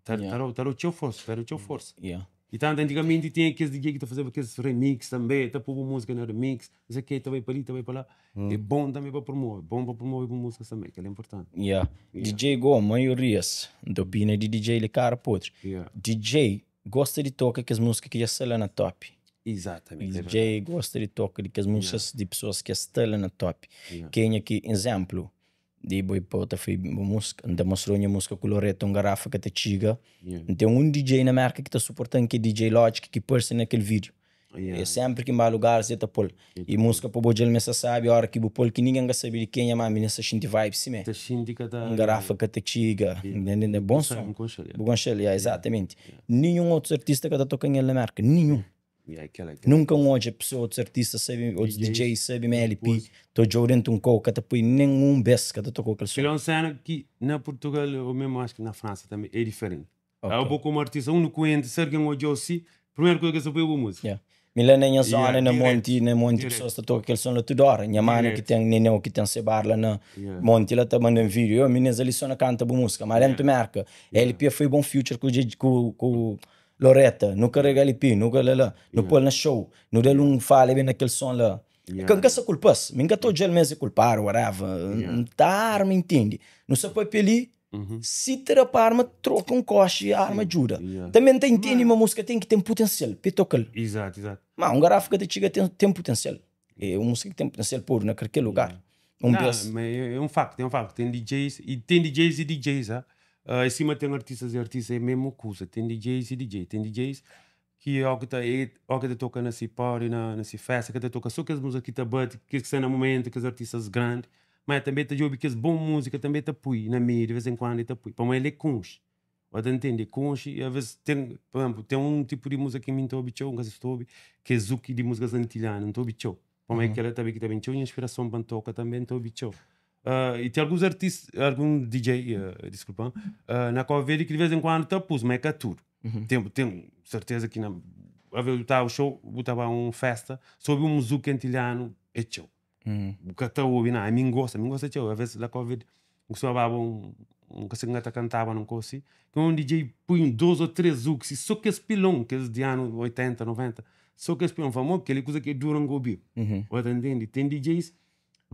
ta Yeah. ta ta dau txeu forsa, ta dau txeu forsa. Yeah. I tantu antigamenti tinha kes DJ ki ta fazeba kes remix tanbe, ta poba múzika na remix, não sei ke, ta bai pa li, ta bai pa la. É bom tanbe pa promove, bom pa promove bu múzikas tanbe, kel-la é inportanti. Yeah. DJ go, maiorias, N ta opina di DJ li kara podri. Yeah. DJ gosta di toka kes múzika ki dja sta la na top. Exatamente. É DJ gosta di toka di kes múzikas di pesoas ki sta la na top. Yeah. Kenha ki, izénplu, di bo i pa ta fai bu múzika, N ta mostrau nha múzika ku Loreto, un garafa ka ta txiga. Yeah. N ten un DJ na Merka ki ta suporta-m ki é DJ Logic ki parse na kel vídeo. Yeah. É sempri ki N ba lugaris e ta pô-l. E múzika pa bo odja-l ma e sa sabi, ora ki bu pô-l ki ningen ka sabe di kenha, ma mi sa xinti vibe simé. Ta xinti ka ta. Un garafa ka ta txiga, ntende? É bon som. Bu konxe-l, yeah. Bu konxe-l, yeah, exatamente. Ninhun otus artista ka ta toka nel na Merka, ninhun. Yeah, kel-la, kel-la. Nunka N odja pesoa, otus artista sabe, otus DJs. DJ sabe ma LP ta odja-u dentu un kau, ka ta poi nen un bes ka ta toka-u kel som. Kel-la é un sena ki na Portugal ou mesmu acho ki na Fransa tanbe é diferenti. Ok. Abo komu artista uniku enti si algen odja-u si, primeru kuza ki es ta poi é bu múzika. Yeah. Mi la na nha zona, Yeah, na direto, monti, na monti direto. pesoas ta toka kel som la tudu ora. Nha manu ki Direto. ten, Neneu ki ten se bar la na Yeah. monti la ta manda-m vídeo, yo minis ali so na kanta bu múzika. Ma dentu Merka, LP foi bon feature ku dj ku ku Loreta, nu karega LP, nu ka la la, nu pô-l na show, nu da-l un fala ben na kel son la. Yeah. Ka N ka sa kulpa-s, mi N ka ta odja-l ma es é kulpadu, whatever. Yeah. N ta arma intende. Nu sa papia li, si ta da pa arma troka un koxi, arma djuda. Yeah. Tanbe N ta intende ma múzika ten ki ten putensial pa e toka-l. Exato, exato. Ma un garafa ka ta txiga ten ten putensial. É un múzika ki ten putensial podu na kalker lugar. Un Não, bes. mas é um facto, é um facto. Tem DJs e tem DJs e DJs, ah. Ah, em cima tem artistas e artistas, é a mesma coisa. Tem DJs e DJ. Tem DJs que é o que tá, é o que tá toca na si party, na, na si festa, que tá toca só aquelas músicas que tá bate, que está no momento, aqueles artistas grandes. Mas também tá ouve aquelas boas músicas, também tá pui na mídia, de vez em quando tá pui. Para ele é conche. Você entende? Conche, e às vezes tem, por exemplo, tem um tipo de música que me tô obi txeu, nunca se estou obi, que é zuki de músicas antilhanas, não tô obi txeu. Como é que ela também que também tinha inspiração para toca também tô obi txeu. Ah, e tem alguns artistas, algum DJ, ah, desculpa, ah, na Cabo Verde que de vez em quando tá pus, mas é que é tudo. Tem, tem certeza que na, a vez botava o show, botava uma festa sobre um zuki antilhano, é txeu. O que tá ouvindo, a mim gosta, a mim gosta txeu. Às vezes na Cabo Verde, gostava um um que se ngata cantava num coisa que um DJ põe um dois ou três zuks e só que esse pilão, que é de ano 80, 90, só que esse pilão famoso, aquele coisa que dura um gobi. Você entende? Tem DJs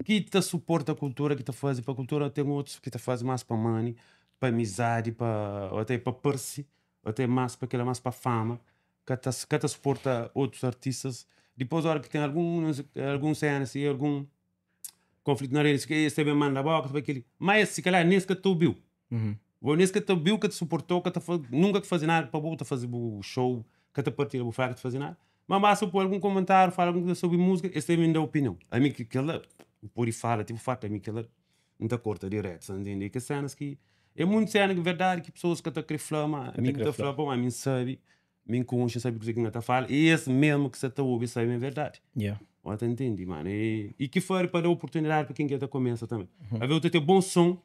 que te suporta a cultura, que te faz para a cultura, tem outros que te faz mais para money, para amizade, para ou até para perse, ou até mais para aquela mais para fama, que te, que te suporta outros artistas. Depois, a hora que tem algum, não sei, algum cena, assim, algum conflito na rede, que esse também manda a boca, também aquele. Mas se calhar nesse que tu ouviu. Vou nesse que tu ouviu, que te suportou, que te fa... nunca que fazer nada para boa, te fazer o show, que te partilha o fraco, te fazer nada. Mas basta pôr algum comentário, fala alguma coisa sobre música, esse também dá opinião. A mim que aquela, por e fala, tipo, fato, a mim que ela não te corta direto, você entende? Que cenas que é muito cena que verdade que pessoas que te querem flama, a mim que te flama, a mim sabe, a mim concha, sabe o que você te fala, e esse mesmo que você te ouve sabe é verdade. Yeah. Você entende, mano? E, e que for para dar oportunidade para quem quer começa também. A ver, eu ter bom som,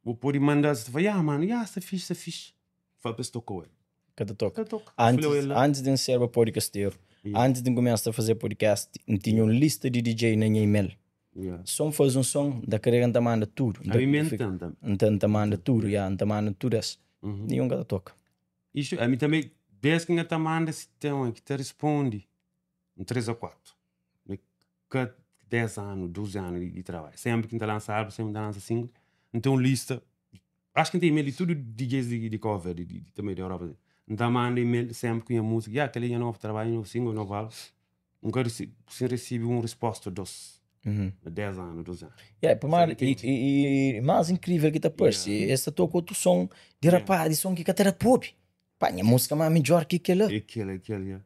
vou pôr e mandar, você fala, ah, mano, ah, está fixe, está fixe. Fala para esse tocou ele. Ka ta toka. Tá toca. Antes, Falou ele lá. antes de ser o podcasteiro, Yeah. antes de começar a fazer podcast, eu tinha uma lista de DJ na minha e-mail. Yeah. Som faz um som, da carreira te manda tudo. A mim me entende também. Então te manda tudo, já, te manda tudo isso. Nenhum ka ta toka. Isto, a mim também, desde que ainda te manda esse tema, que te responde, um 3 ou 4. Que 10 anos, 12 anos de, de trabalho. Sempre que te lança álbum, sempre que te lança single. Então, lista. Acho que tem e-mail de tudo DJs de, de cover, de, de, de, também da Europa. Então, manda e-mail sempre com a música. E aquele é novo trabalho, novo single, novo álbum. Nunca rece se recebe uma resposta dos 10 anos, 12 anos. Yeah, por mais, Sabe e, que- e, e mais incrível que tá parece, Yeah. esse toca outro som de Yeah. rapaz, de som que até era pop. Pá, minha música é mais melhor que aquela. Aquele, aquele, yeah.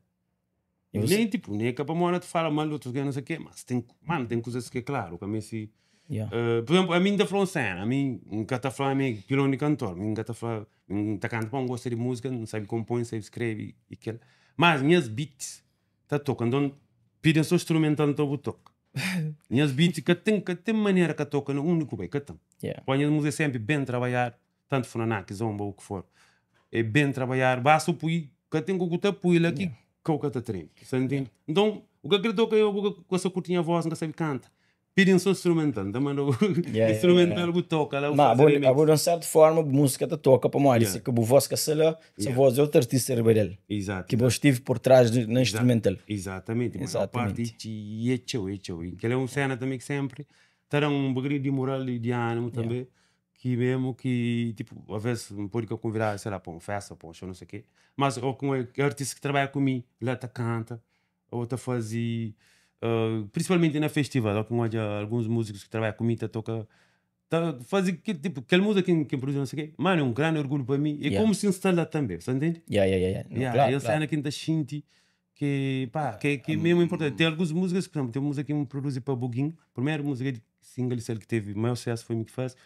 E você- Nem tipo, nem é para te fala mal de outros que não sei o quê, mas tem, mano, tem coisas que é claro, que a mim se Yeah. por exemplo, a mim da falou cena, a mim nunca tá falando a mim pilão de cantor, a mim nunca tá falando, mim tá cantando, bom, gosta de música, não sabe compõe, sabe escreve e aquilo. Mas minhas beats tá tocando, então pedem só instrumental então eu toco. Minhas beats que tem maneira que toca no único bem, que tem. Yeah. Põe a música sempre bem trabalhar, tanto funaná, que zomba ou o que for. É bem trabalhar, basta o pui, que tem que o pui lá que que o que tá trem. Você entende? Então, o que acreditou que eu com essa curtinha voz, nunca sabe canta. Pidi-m so instrumental, N ta manda-u instrumental bu toka la, bu Ma faze abo, remix. abo di un sertu forma bu múzika ta toka pamodi Yeah. si ka bu voz ka sta la, se Yeah. voz di otu artista riba del Exato, ki bo exato. stivi por trás di, na Exato. instrumental. Exatamente, maior parti Exatamente. e é txeu, é txeu. E kel é un sena tanbe ki senpri ta da-m un bokadinhu di moral i di ánimu Yeah. tanbe, ki memu ki tipo aves N pode ka konvidadu sei la pa un festa, pa un xou, nu sei ke, mas o ku un artista ki trabadja ku mi la ta kanta Ou ta fazi, principalmente na festival, ó ki N odja alguns músicos ki trabadja ku mi ta toka, ta fazi ki tipo kel música ki N produzi não sei o quê, mano é um grande orgulho pa mi, é komu si N sta la tanbe, bu sta ntende? Ya, ya, ya, ya. Não, Ya, klaru, é un klaru. sena ki N ta xinti ki pá, ki ki é mesmu importanti. Ten alguns músicas, por exemplo, ten un música ki N produzi pa Buguin, primeru música di single di sel ki tevi maior susesu foi mi ki fazi,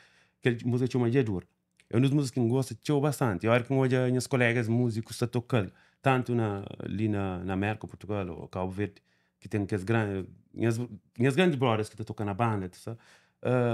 kel música txoma Dja Dura. É un dos músicas ki N gosta txeu bastanti. Óra ki N odja nhas kolégas múzikus ta toka-l, tantu na li na na Mérka, Purtugal ô Kabu Verdi, ki ten kes gran nhas nhas grandes brothers ki ta toka na banda, ta sta,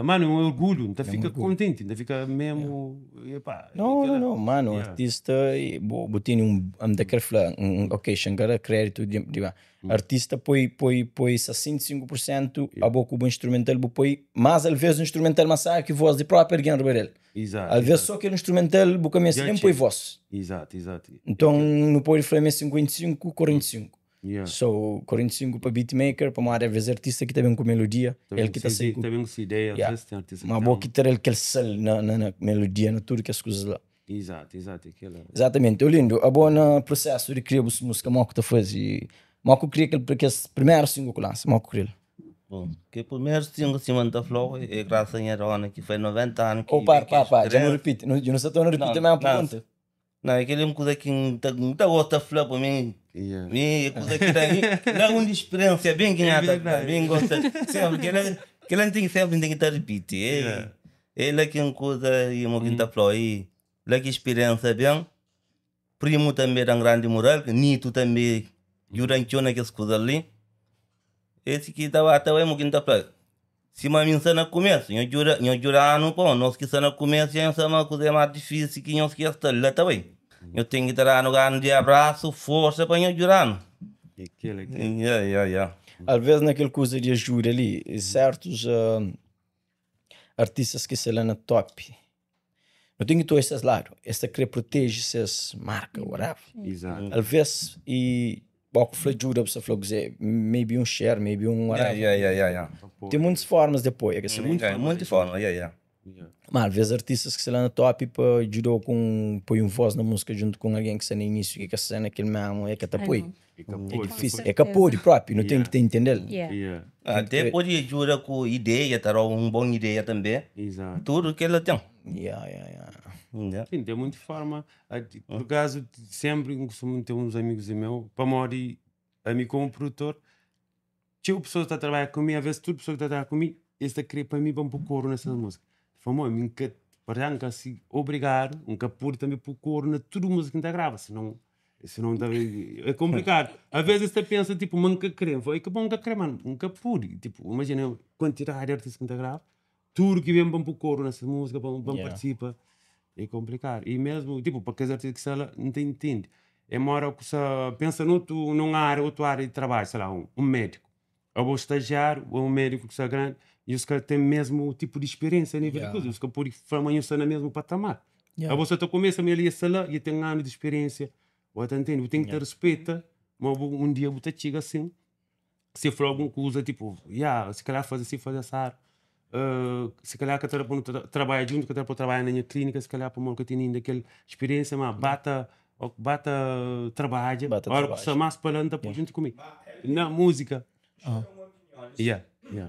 manu é un orgulhu, N ta É un fika orgulhu. kontenti, N ta fika memu, epá, é Não, não, kel-la. não, mano, Yeah. artista, e bo, bo tene un, N ta kre fla, un, ok, xa N ka da kreditu di, di ba. Artista poi, poi, poi 65% abo ku bu instrumental bu poi mas alvez un instrumental mas sabi ki voz di propi algen riba del. Exato, Alvez exato. so kel instrumental bu ka meste Dja nen poi txega. voz. Exato, exato. Nton nu pode fla ma é 55 45. Yeah. So 45 pa beatmaker pamodi alvez artista ki ta ben ku melodia, Ta el ben ki ku ta se sai ku ta ben ku se ideia, Yeah. às vezes ten artista ki Ma bo ten ki ta da-l kel sal na, na, na melodia, na tudu kes kuzas la. Exato, exato, é kel-la. Exatamente. Olindo, abo na prosesu di kria bus músika, mo ku ta faze? Mo ku kria kel kes primeru single ku lansa, mo ku kria-l? Bom, ke primeru single sima N ta fla-u é grasa a nha dona ki fai 90 anu ki Oh, para, ki para, para, dja nu experiensa. ripiti, nu dja nu sta torna ripiti Não, mesmu não, pergunta. não, é kel-li é un kuza ki N ta N ta gosta fla pa mi, Yeah. mi é kuza ki da mi da un di spiriensia ben ki É nha ta fla, verdadi. mi N gosta senpri kel-la kel-la N ten ki senpri N ten ki ta ripiti, é Yeah. é la ki un kuza i mo ki N ta fla-u i La ki spiriensa ben, primu tanbe da-m grandi mural, Nito tanbe djuda-m txeu na kes kuza li. Esi ki ta ba ta bai, mo ki N ta fla, sima mi N sta na kumesu, nho djuda, nho djuda-nu pô, nos ki sta na kumesu dja nho sabe ma kuza é más difísil ki nhos ki dja sta la ta bai. Nho ten ki ta da-nu grandi abrasu, forsa pa nho djuda-nu. É kel, é kel. Ya, ya, ya. Alvês na kel kuza di ajuda li, sertus artistas ki sta la na top, Nu ten ki ta oja ses ladu, es ta kre proteje ses marka, whatever. Exato. Alvês, e bo ku fla djuda, bu sta fla kuzê, maybe un share, maybe un whatever. Yeah, yeah, yeah, yeah. Ten muntis formas di apoia, ka sabe? Yeah, munti forma, yeah, yeah. Ma alvês artistas ki sta la na top pa djudau ku un, poi un voz na múzika djuntu ku un algen ki sta na inísiu ki ka sta na kel mésmu, e ka ta poi. É ka É pode. difísil, e ka pode propi, nu ten ki ta intende-l. Yeah. Yeah. Até pode djuda ku ideia, ta da un bon ideia tanbe. Exato. Tudu kel-la ten. Yeah, yeah, yeah. Yeah. Sim, tem muita forma. Por acaso, sempre costumo ter uns amigos meus, pamodi ami como produtor, txeu pessoas ta trabalha ku mi, às vezes tudo pessoa que ta trabalha ku mi, es ta kre pa mi pa N pô koru nessas músicas. Fala, mo, mi N ka, para já N ka si obrigado, N ka pode também pô koru na tudo música que N ta grava, senão, senão ta, é complicado. Às vezes es ta pensa, tipo, ma N ka kre, N fala, é ka bom N ka kre, mano, N ka pode. Tipo, imagina quantidade de artistas que N ta grava, Tudu ki ben pa N pô koru na ses múzika, pa N Yeah. partisipa, é konplikadu. I mésmu, tipu, pa kes artista ki sta la, N ta intende. É mora ku sa pensa notu, nun ária, otu ária di trabadju, sei la, un médiku. Abo stajiáriu, o un médiku ki sta grandi, nhos ka ten mésmu tipu di spiriénsia a nível di Yeah. kuza, nhos ka pode fla ma nhos sta na mésmu patamar. Yeah. Abo sa ta kumesa, ma el ya sta la, ya ten anu di spiriénsia. Bo ta ntende? Bu ten ki ta Yeah. rispeta ma bu un dia bu ta txiga asin. Si fla algun kuza tipo, ya, si kalhar faze si, faze asadu, si kalhar ka ta da pa nu trabadja djuntu, ka ta da pa trabadja na nha klinika, si kalhar pamodi ka tene inda kel spiriensia, ma ba ta, ba ta trabadja, Ba ta ora ku sta trabadja. mas pa la, N ta poi djuntu ku mi na muzika. Ya, ya.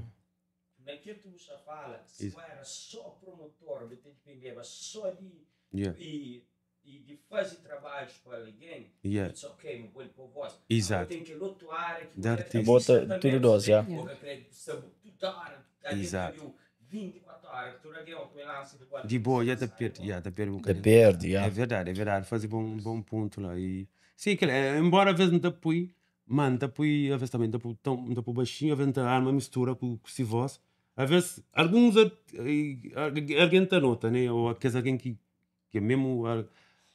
Na kel ki bu sta fala, si bu era so promotor, bu ta dipendeba so di Ya. i i di faze trabadjus pa algen, Yeah. it's ok, bu pode pô voz. Exato. Agora tem kel otu área ki Da bu artista. Bota também, tudo dose, yeah. Bu ka kre sta bu tudu ora, dentro Exato. di u 24 ora, tudu algen ku el lansa di bola. Di boa, já ta perde, já ta perde um Ta bocadinho. perde, yeah. É verdade, é verdade, faze bom, bom ponto lá. E, sim, aquele, é, embora às vezes não ta pui, mas não ta pui, às vezes também não ta pui tão, não ta pui baixinho, às vezes não ta arma mistura com, com si voz. Às vezes, alguns, alguém ta nota, né? Ou aqueles alguém que, que é mesmo.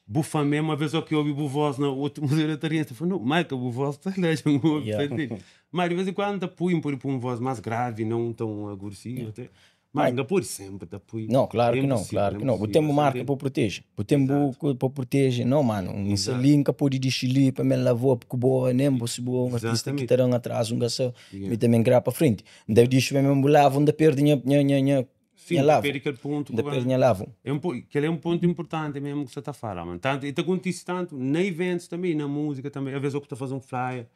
Bu fã mesmo, às vezes ó ki obi bu voz na otu música ta ri, ta fla, não, Michael, bu voz ta lá, já não ouvi, Yeah. tá entende? Mas de vez em quando ta pui, pode pôr um voz mais grave, não tão agressivo até. Mas não pode sempre, ta pui. Não, claro É que não, impossível, claro é que não. impossível, Bu tem bu marca você pa protege. Bu tem bu pa protege. Não, mano, um Exato. salinka pode dixili pa men lavou ku boa, nem bu se bu um artista que Exatamente. tá dando atrás, um gasa, Yeah. me também grava pa frente. Deve dixi mesmo bu lavo, ainda perde nha nha nha nha Sim, nha lavo. perde aquele ponto. Ainda que perde nha lavo. É um, que ele é um ponto importante mesmo que você está falando, mano. Tanto, e te acontece tanto na eventos também, na música também. Às vezes eu estou fazendo um flyer,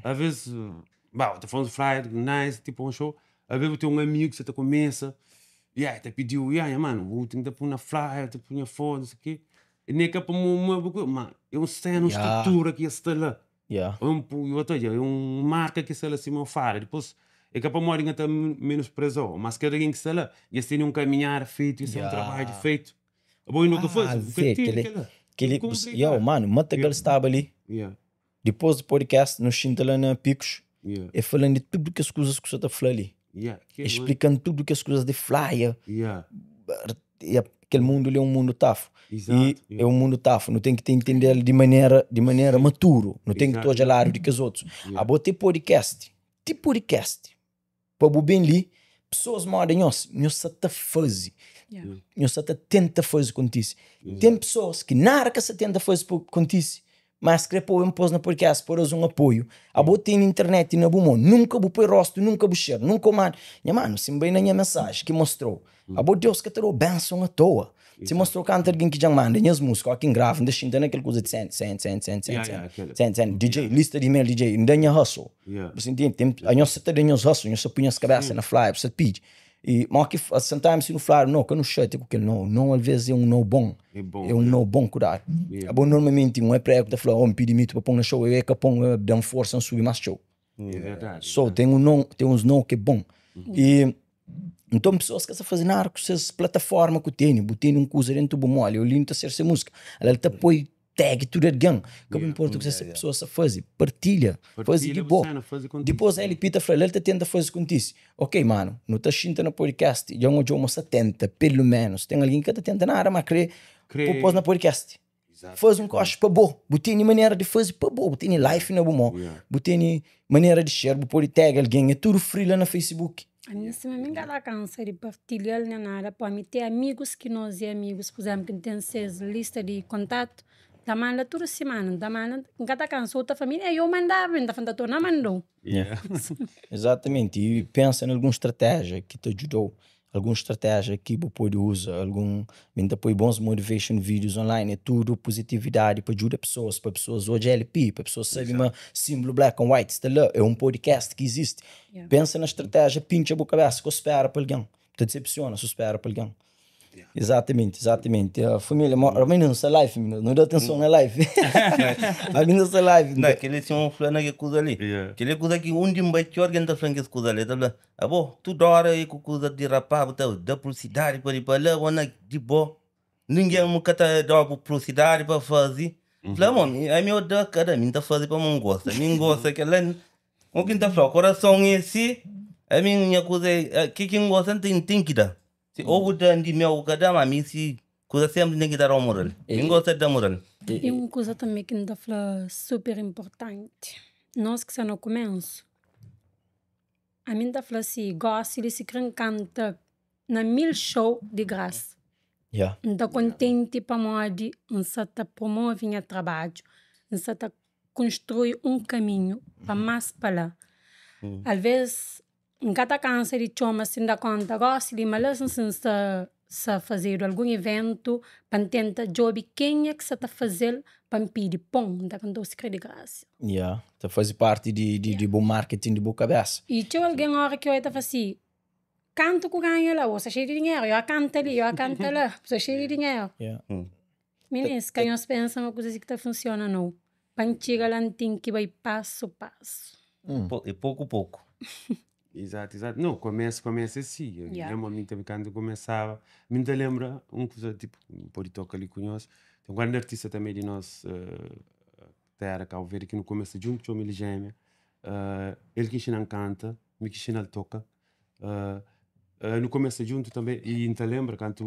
às vezes, bah, eu estou fazendo um flyer, nice, tipo um show. Às vezes eu tenho um amigo que você te começa, e aí te pediu, e aí, mano, eu tenho que pôr na flyer, te pôr na foto, não sei o quê. E nem que para uma, uma, mano, é um cena, uma Yeah. estrutura que está lá. Yeah. É um, eu tô, é um marca que está lá assim, fala. Depois, é capaz de morrer até menosprezou, mas cada alguém que está lá, eles têm um caminhar feito, isso é um Yeah. trabalho feito. Bom, e nunca Ah, foi, vê, aquele- Aquele, Complicado. yo, mano, Matagal Yeah. estava ali. Yeah, Depois do podcast, nos xinta lá na Picos, yeah, e falando de tudo que as coisas que você tá falando ali. yeah. Que- Explicando tudo que as coisas de flyer. Yeah, E aquele mundo ali é um mundo tafo. exato. E yeah. é um mundo tafo. Não tem que te entender de maneira, de maneira maturo. Não tem que Exato. estar lado de que os outros. Yeah. A botei podcast. Ti podcast. Para o bem ali, pessoas modem nós. Nós só tá faze. Yeah. Nós só tá tenta fazer contice. Tem pessoas que nada que se tenta fazer contice. Mas quer pôr um post na podcast, pôr um apoio. A botei na internet e na bumon. Nunca vou pôr rosto, nunca vou share, nunca mano. Minha mano, se bem na minha mensagem que mostrou. A bo Deus que te bênção à toa. Se mostrou canta alguém que já manda, minhas músicas, quem grava, ainda xinta naquele coisa de send, send, send, send, send, Yeah, send, yeah, aquele. send, send, DJ, lista de e-mail, DJ, ainda minha hustle. Yeah. Você entende? Tem, a nossa tá de hustle, a nossa punha as cabeça na fly, você pede. E, mas que sometimes se não falar, não, que eu não chate com aquele não, não às vezes é um não bom. É bom, É um não bom curar. Yeah. É bom normalmente um é prego, tá falando, oh, me pedi mito para pôr na show, eu é que põe, eu dá força, não subir mais show. É verdade. Só tem um não, tem uns não que é bom. E então pessoas que estão fazendo nada com essas plataformas que tem, botei um coisa dentro do mole, eu lindo a ser essa música. Ela te põe tag tudo alguém. Que não importa o que essa pessoa se faz, partilha, faz de Partilha boa. você, não faz contigo. Depois ele pita fala, ele tenta fazer contigo. Ok, mano, não tá xinta no podcast, já um jogo 70, pelo menos. Tem alguém que tá tentando nada, mas crê, Crê. pôs na podcast. Exato. Faz um coche para boa, botei maneira de fazer para boa, botei life na boa, Yeah. botei maneira de share, botei tag alguém, é tudo free lá no Facebook. A mim, se me engana, cansa de partilhar nem nada. Pô, me tem amigos que nós é amigos, por exemplo, que tem seis lista de contato, da manda toda semana, da manda, cada cansa outra família, eu mandava, ainda falta não mandou. Yeah. Exatamente, e pensa em alguma estratégia que te ajudou, alguma estratégia que você pode usar, algum, ainda põe bons motivation videos online, é tudo positividade para ajudar pessoas, para pessoas hoje LP, para pessoas saberem uma símbolo black and white, está lá, é um podcast que existe. Yeah. Pensa na estratégia, pincha a cabeça, que espera para alguém, te decepciona, se espera para alguém. Exatamente, exatamente. A família, a mim não está live, menino, não dá atenção na live. A mim não está live. Não, aquele assim, um fulano que coisa ali. Yeah. Aquele coisa que um de um vai alguém tá falando que essa coisa ali. Tá falando, ah, bom, toda hora aí com coisa de rapaz, tá, da publicidade para ir para lá, ou na, de boa. Ninguém nunca tá dando publicidade para fazer. Fala, mano, aí meu da cara, mim tá fazendo para mim gosta. Mim gosta que ela, o que tá falando, coração esse, a minha coisa, é, que quem gosta tem que dar. Se ou o de meu cada, mas mim se coisa sempre tem que dar ao moral. Mim gosta de dar moral. E uma coisa também que ainda fala super importante. Nós que estamos no começo, a mim tá falando assim, gosta de se canta na mil show de graça. Yeah. Não contente para modi, não se tá promove meu trabalho, não se tá construi um caminho para mais para lá. Às vezes, nunca tá cansa de chama assim da conta, gosta de mas não se se fazer algum evento para tentar job quem é que se tá fazendo para pedir pão, da quando se crê de graça. Yeah. Então faz parte de bom marketing de boa cabeça. E tinha alguém hora que eu estava assim, canto com ganha lá, você cheio de dinheiro, eu canto ali, eu canto lá, você cheio de dinheiro. Yeah. Meninas, que nós pensamos uma coisa assim que tá funciona não. Para antiga lá tem que vai passo a passo. E pouco a pouco. Exato, exato. Não, começa assim. Eu Yeah. lembro a mim também quando começava. Me ainda lembra um coisa, tipo, pode tocar ali conhece. Tem um grande artista também de nós, terra, Cabo Verde, que no começo junto com o gêmea. Ele que ensina canta, me que ensina toca. Nu kumesa djuntu tanbe i N ta lenbra kantu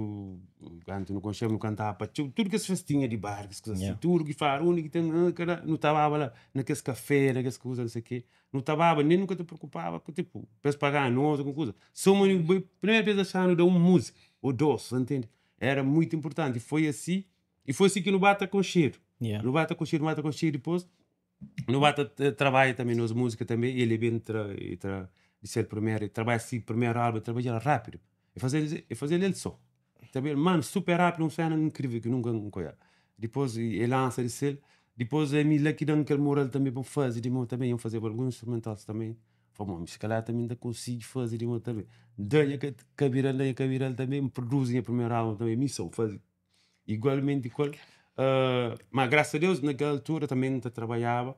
kantu nu konxeba nu kantaba pa txeu tudu kes festinha di bairru kes kuza asi tudu ki fladu undi ki ten kela nu ta baba la na kes kafé na kes kuza nse ke nu ta baba nen nu ka ta preokupaba ku tipu pa es paga-nu nos algun kuza so ma nu bai primeru pa es atxa-nu da un múzika ô dos sa ntende era muitu inpurtanti foi asi i foi asi ki nu ba ta konxedu nu ba ta konxedu nu ba ta konxedu dipôs Nu ba ta trabadja tanbe nos múzika tanbe el e ben tra e tra di ser primeru e trabadja si primeru álbum e trabadja-l rápidu e faze-l e faze-l el sô tanbe manu super rápidu un sena inkrivel ki nunka N ka odja dipôs e lansa di sel dipôs ami la ki da-m kel mural tanbe pa N faze di meu tanbe N fazeba alguns instrumentals tanbe N fla bon si kalhar tanbe N ta konsigi faze di meu tanbe N da nha kabiral da nha kabiral tanbe N produzi nha primeru álbum tanbe mi sô N faze Igualmenti ku el. Ma grasa a Deus na kel altura tanbe N ta trabadjaba,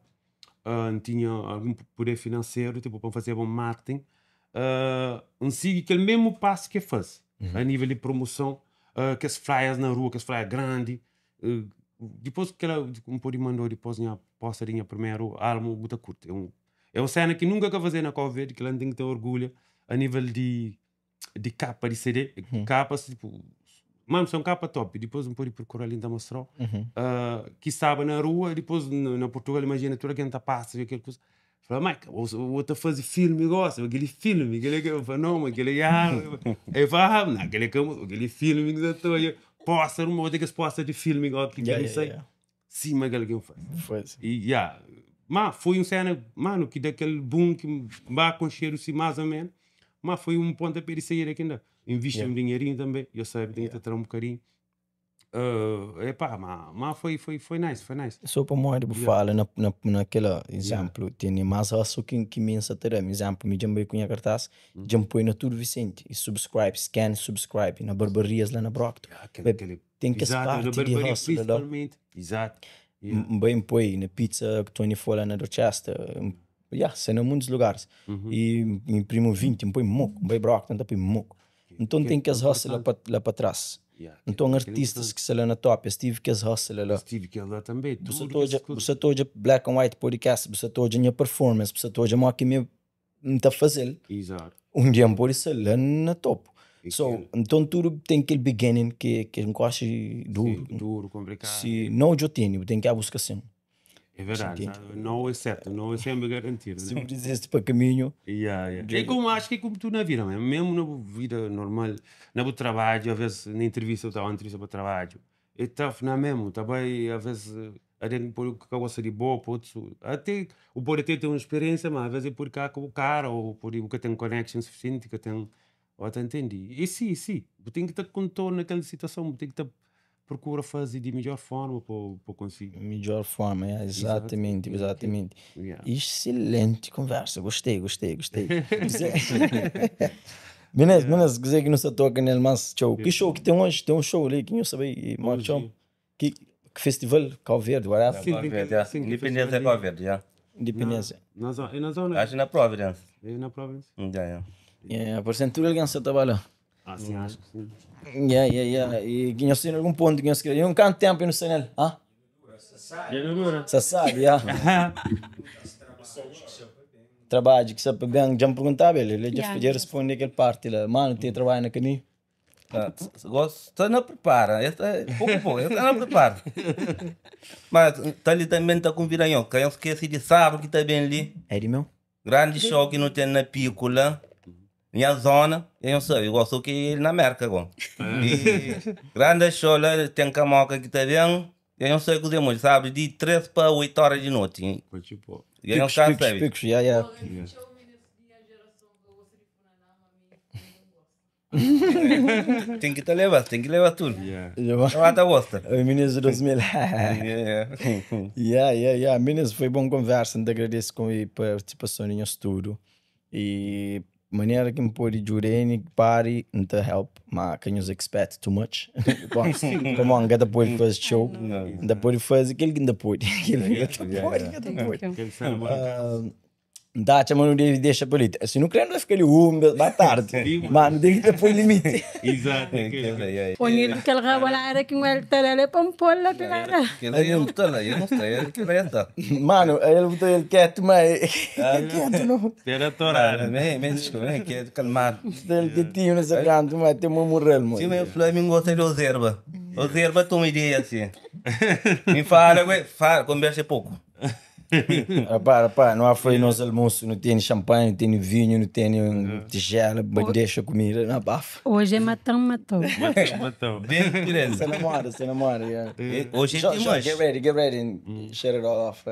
N tinha algun puder finanseru tipo pa N fazeba un marketing. N sigi kel mesmu pasu ki el faze a nivel di promoson, kes flyers na rua, kes flyer grandi. Dipôs kila N pode manda-u dipôs nha posta di nha primeru álbum bu ta kurti. É un sena ki nunka ka fazedu na Kabu Verdi, kila N ten ki ten orgulhu a nivel di di kapa di CD, kapas tipo, mano, são kapa top, depois n pode procura ali n ta mostrau, ki staba na rua, depois na Portugal, imagina tudo algen ta passa vê kel kuza, fla Mike, bo ta faze filme gosi, keli filme, keli ke, fla não ma keli ya, el fla ah, não keli ka, keli filme ki sa ta odja, posta, un odja kes posta di filme gosi ki kel sai, sima kel ki n faze, e ya, ma foi un sena, mano, ki da kel boom ki n ba konxedu si mas o menos, Ma foi un pontapé di saída ki N da. Invisti un dinherinhu tanbe, yo sabe ten ki ta tra un bokadinhu. Epá, ma ma foi foi foi nice, foi nice. So pamodi bu fala na na na kela izénplu, tene más hustle ki ki mi N sa ta da-m. Izénplu, mi dja N bai ku nha kartás, dja N poi na tudu Visenti i subscribe, scan, subscribe, na barbarias la na Brockton. Ten kes Exato, na parti di barbaria hustle la. principalmente. Exato. Yeah. N bai N poi na pizza ku Tony Fo la na Dorchester. Ya, sai na muntis lugaris. I N imprimi un 20, N poi moku. N bai Brockton, N ta poi moku. Nton ten kes hustle la pa la pa tras. Nton artistas ki sta la na top, es tive kes hustle la. Es tive kel la tanbe. Bu sa ta odja, bu sa ta odja Black and White Podcast, bu sa ta odja nha performance, bu sa ta odja modi ki mi N ta faze-l. Un dia N pode sta la na topu. So, nton tudu ten kel beginning ki ki N gosta di duru. Duru, konplikadu. Si nau djo tene, bu ten ki buska sin. É verdadi, nau é sertu, nau é senpri garantidu. Si bu disisti pa kaminhu. Ya, ya. É komu, acho ki é komu tudu na vida mesmu, mesmu na bu vida normal, na bu trabadju, aves na intrivista, bu ta ba intrivista pa trabadju, é tough na mesmu, ta bai aves algen pode ka gosta di bo, pa otus, ate bu pode até ten un speriensia, ma aves el pode ka ku bu kara, o pode bu ka ten connection sufisienti, ka ten, bo ta intendi? E si, e si, bu ten ki ta kontorna kel situason, bu ten ki ta prokura faze di midjor forma pa bu konsigi. Midjor forma, ya, exatamenti, exatamenti. Excelente conversa, gostei, gostei, gostei. Minis, minis, kuzê ki nu sta toka nel mas txeu? Ki show ki ten oji? Ten un show li ki nhu sta bai, modi ki txoma? Ki festival? Cabo Verde, whatever. Cabo Verde, ya. Independência Cabo Verde, ya. Independência. Na zona, é na zona. Acho na Providence. É na Providence. Ya, ya. Yeah, por exemplo, tudo alguém sa ta bai lá. Ah, sim, acho que sim. Yeah, yeah, yeah. E que nós tem algum ponto que nós queremos. E um canto tempo e não sei nele. Ah? Já não dura. Você sabe, yeah. Trabalho que sabe bem, já me perguntava ele, ele já, já responde aquele parte lá. Mano, tem trabalho na caminho. Gosto, na prepara, esta, pouco pouco, esta na prepara. Mas tá ali também tá convidando, eu, que eu esqueci de sábado que tá bem ali. É de meu? Grandi show ki nu ten na Piku la, nha zona, e nho sabe, gosto ki el na Merka go. E grandi show la, ten kamoka ki ta ben, e nho sabe kuze moji, sabe di 3 pa 8 ora di noti. E nho ka sabe. Picos, ya, ya. Ten ki ta leba, ten ki leba tudu. Yeah. Ta gosta. Oi, Minis de 2000. Yeah. Yeah, yeah, yeah. Minis, foi bom conversa. N ta agradece com a participação di nhos tudu. E manera ki N pode djuda N pari, N ta help, ma ka nhos expect too much. Bom, pamodi N ka ta pode faze txeu. N ta pode faze kel ki N ta pode. Kel ki N ta pode, N ta pode. N ta atxa ma nu debe dexa pa li. Si nu kre nu ta fika li un bes ba tardi, ma nu ten ki ta poi limiti. Exato, é kel la. Poi-l kel rabolada ki el ta da-l é pa N pô-l la di ladu. Kel-la el nu sta la, el nu sta, el kel-la el sta. Manu, el bu ta el ketu ma é ketu no. Era toradu. Me, me, me, ketu, kalmadu. Ta el ketinhu na se kantu ma ten ma mural mo. Sima el fla, mi N gosta di ozerba. Ozerba toma ideia si. Mi fala, fala, konbersa é poku. Rapá, rapá, nu foi nos almoço, nu tene champanhe, nu tene vinho, nu tene tigela, bandeja, comida, na bafa. Hoje é matão, matou. Matou. Bem grande. Você namora, você namora, yeah. Hoje é Jo, tem Jo, mais. get ready, get ready and shut it all off.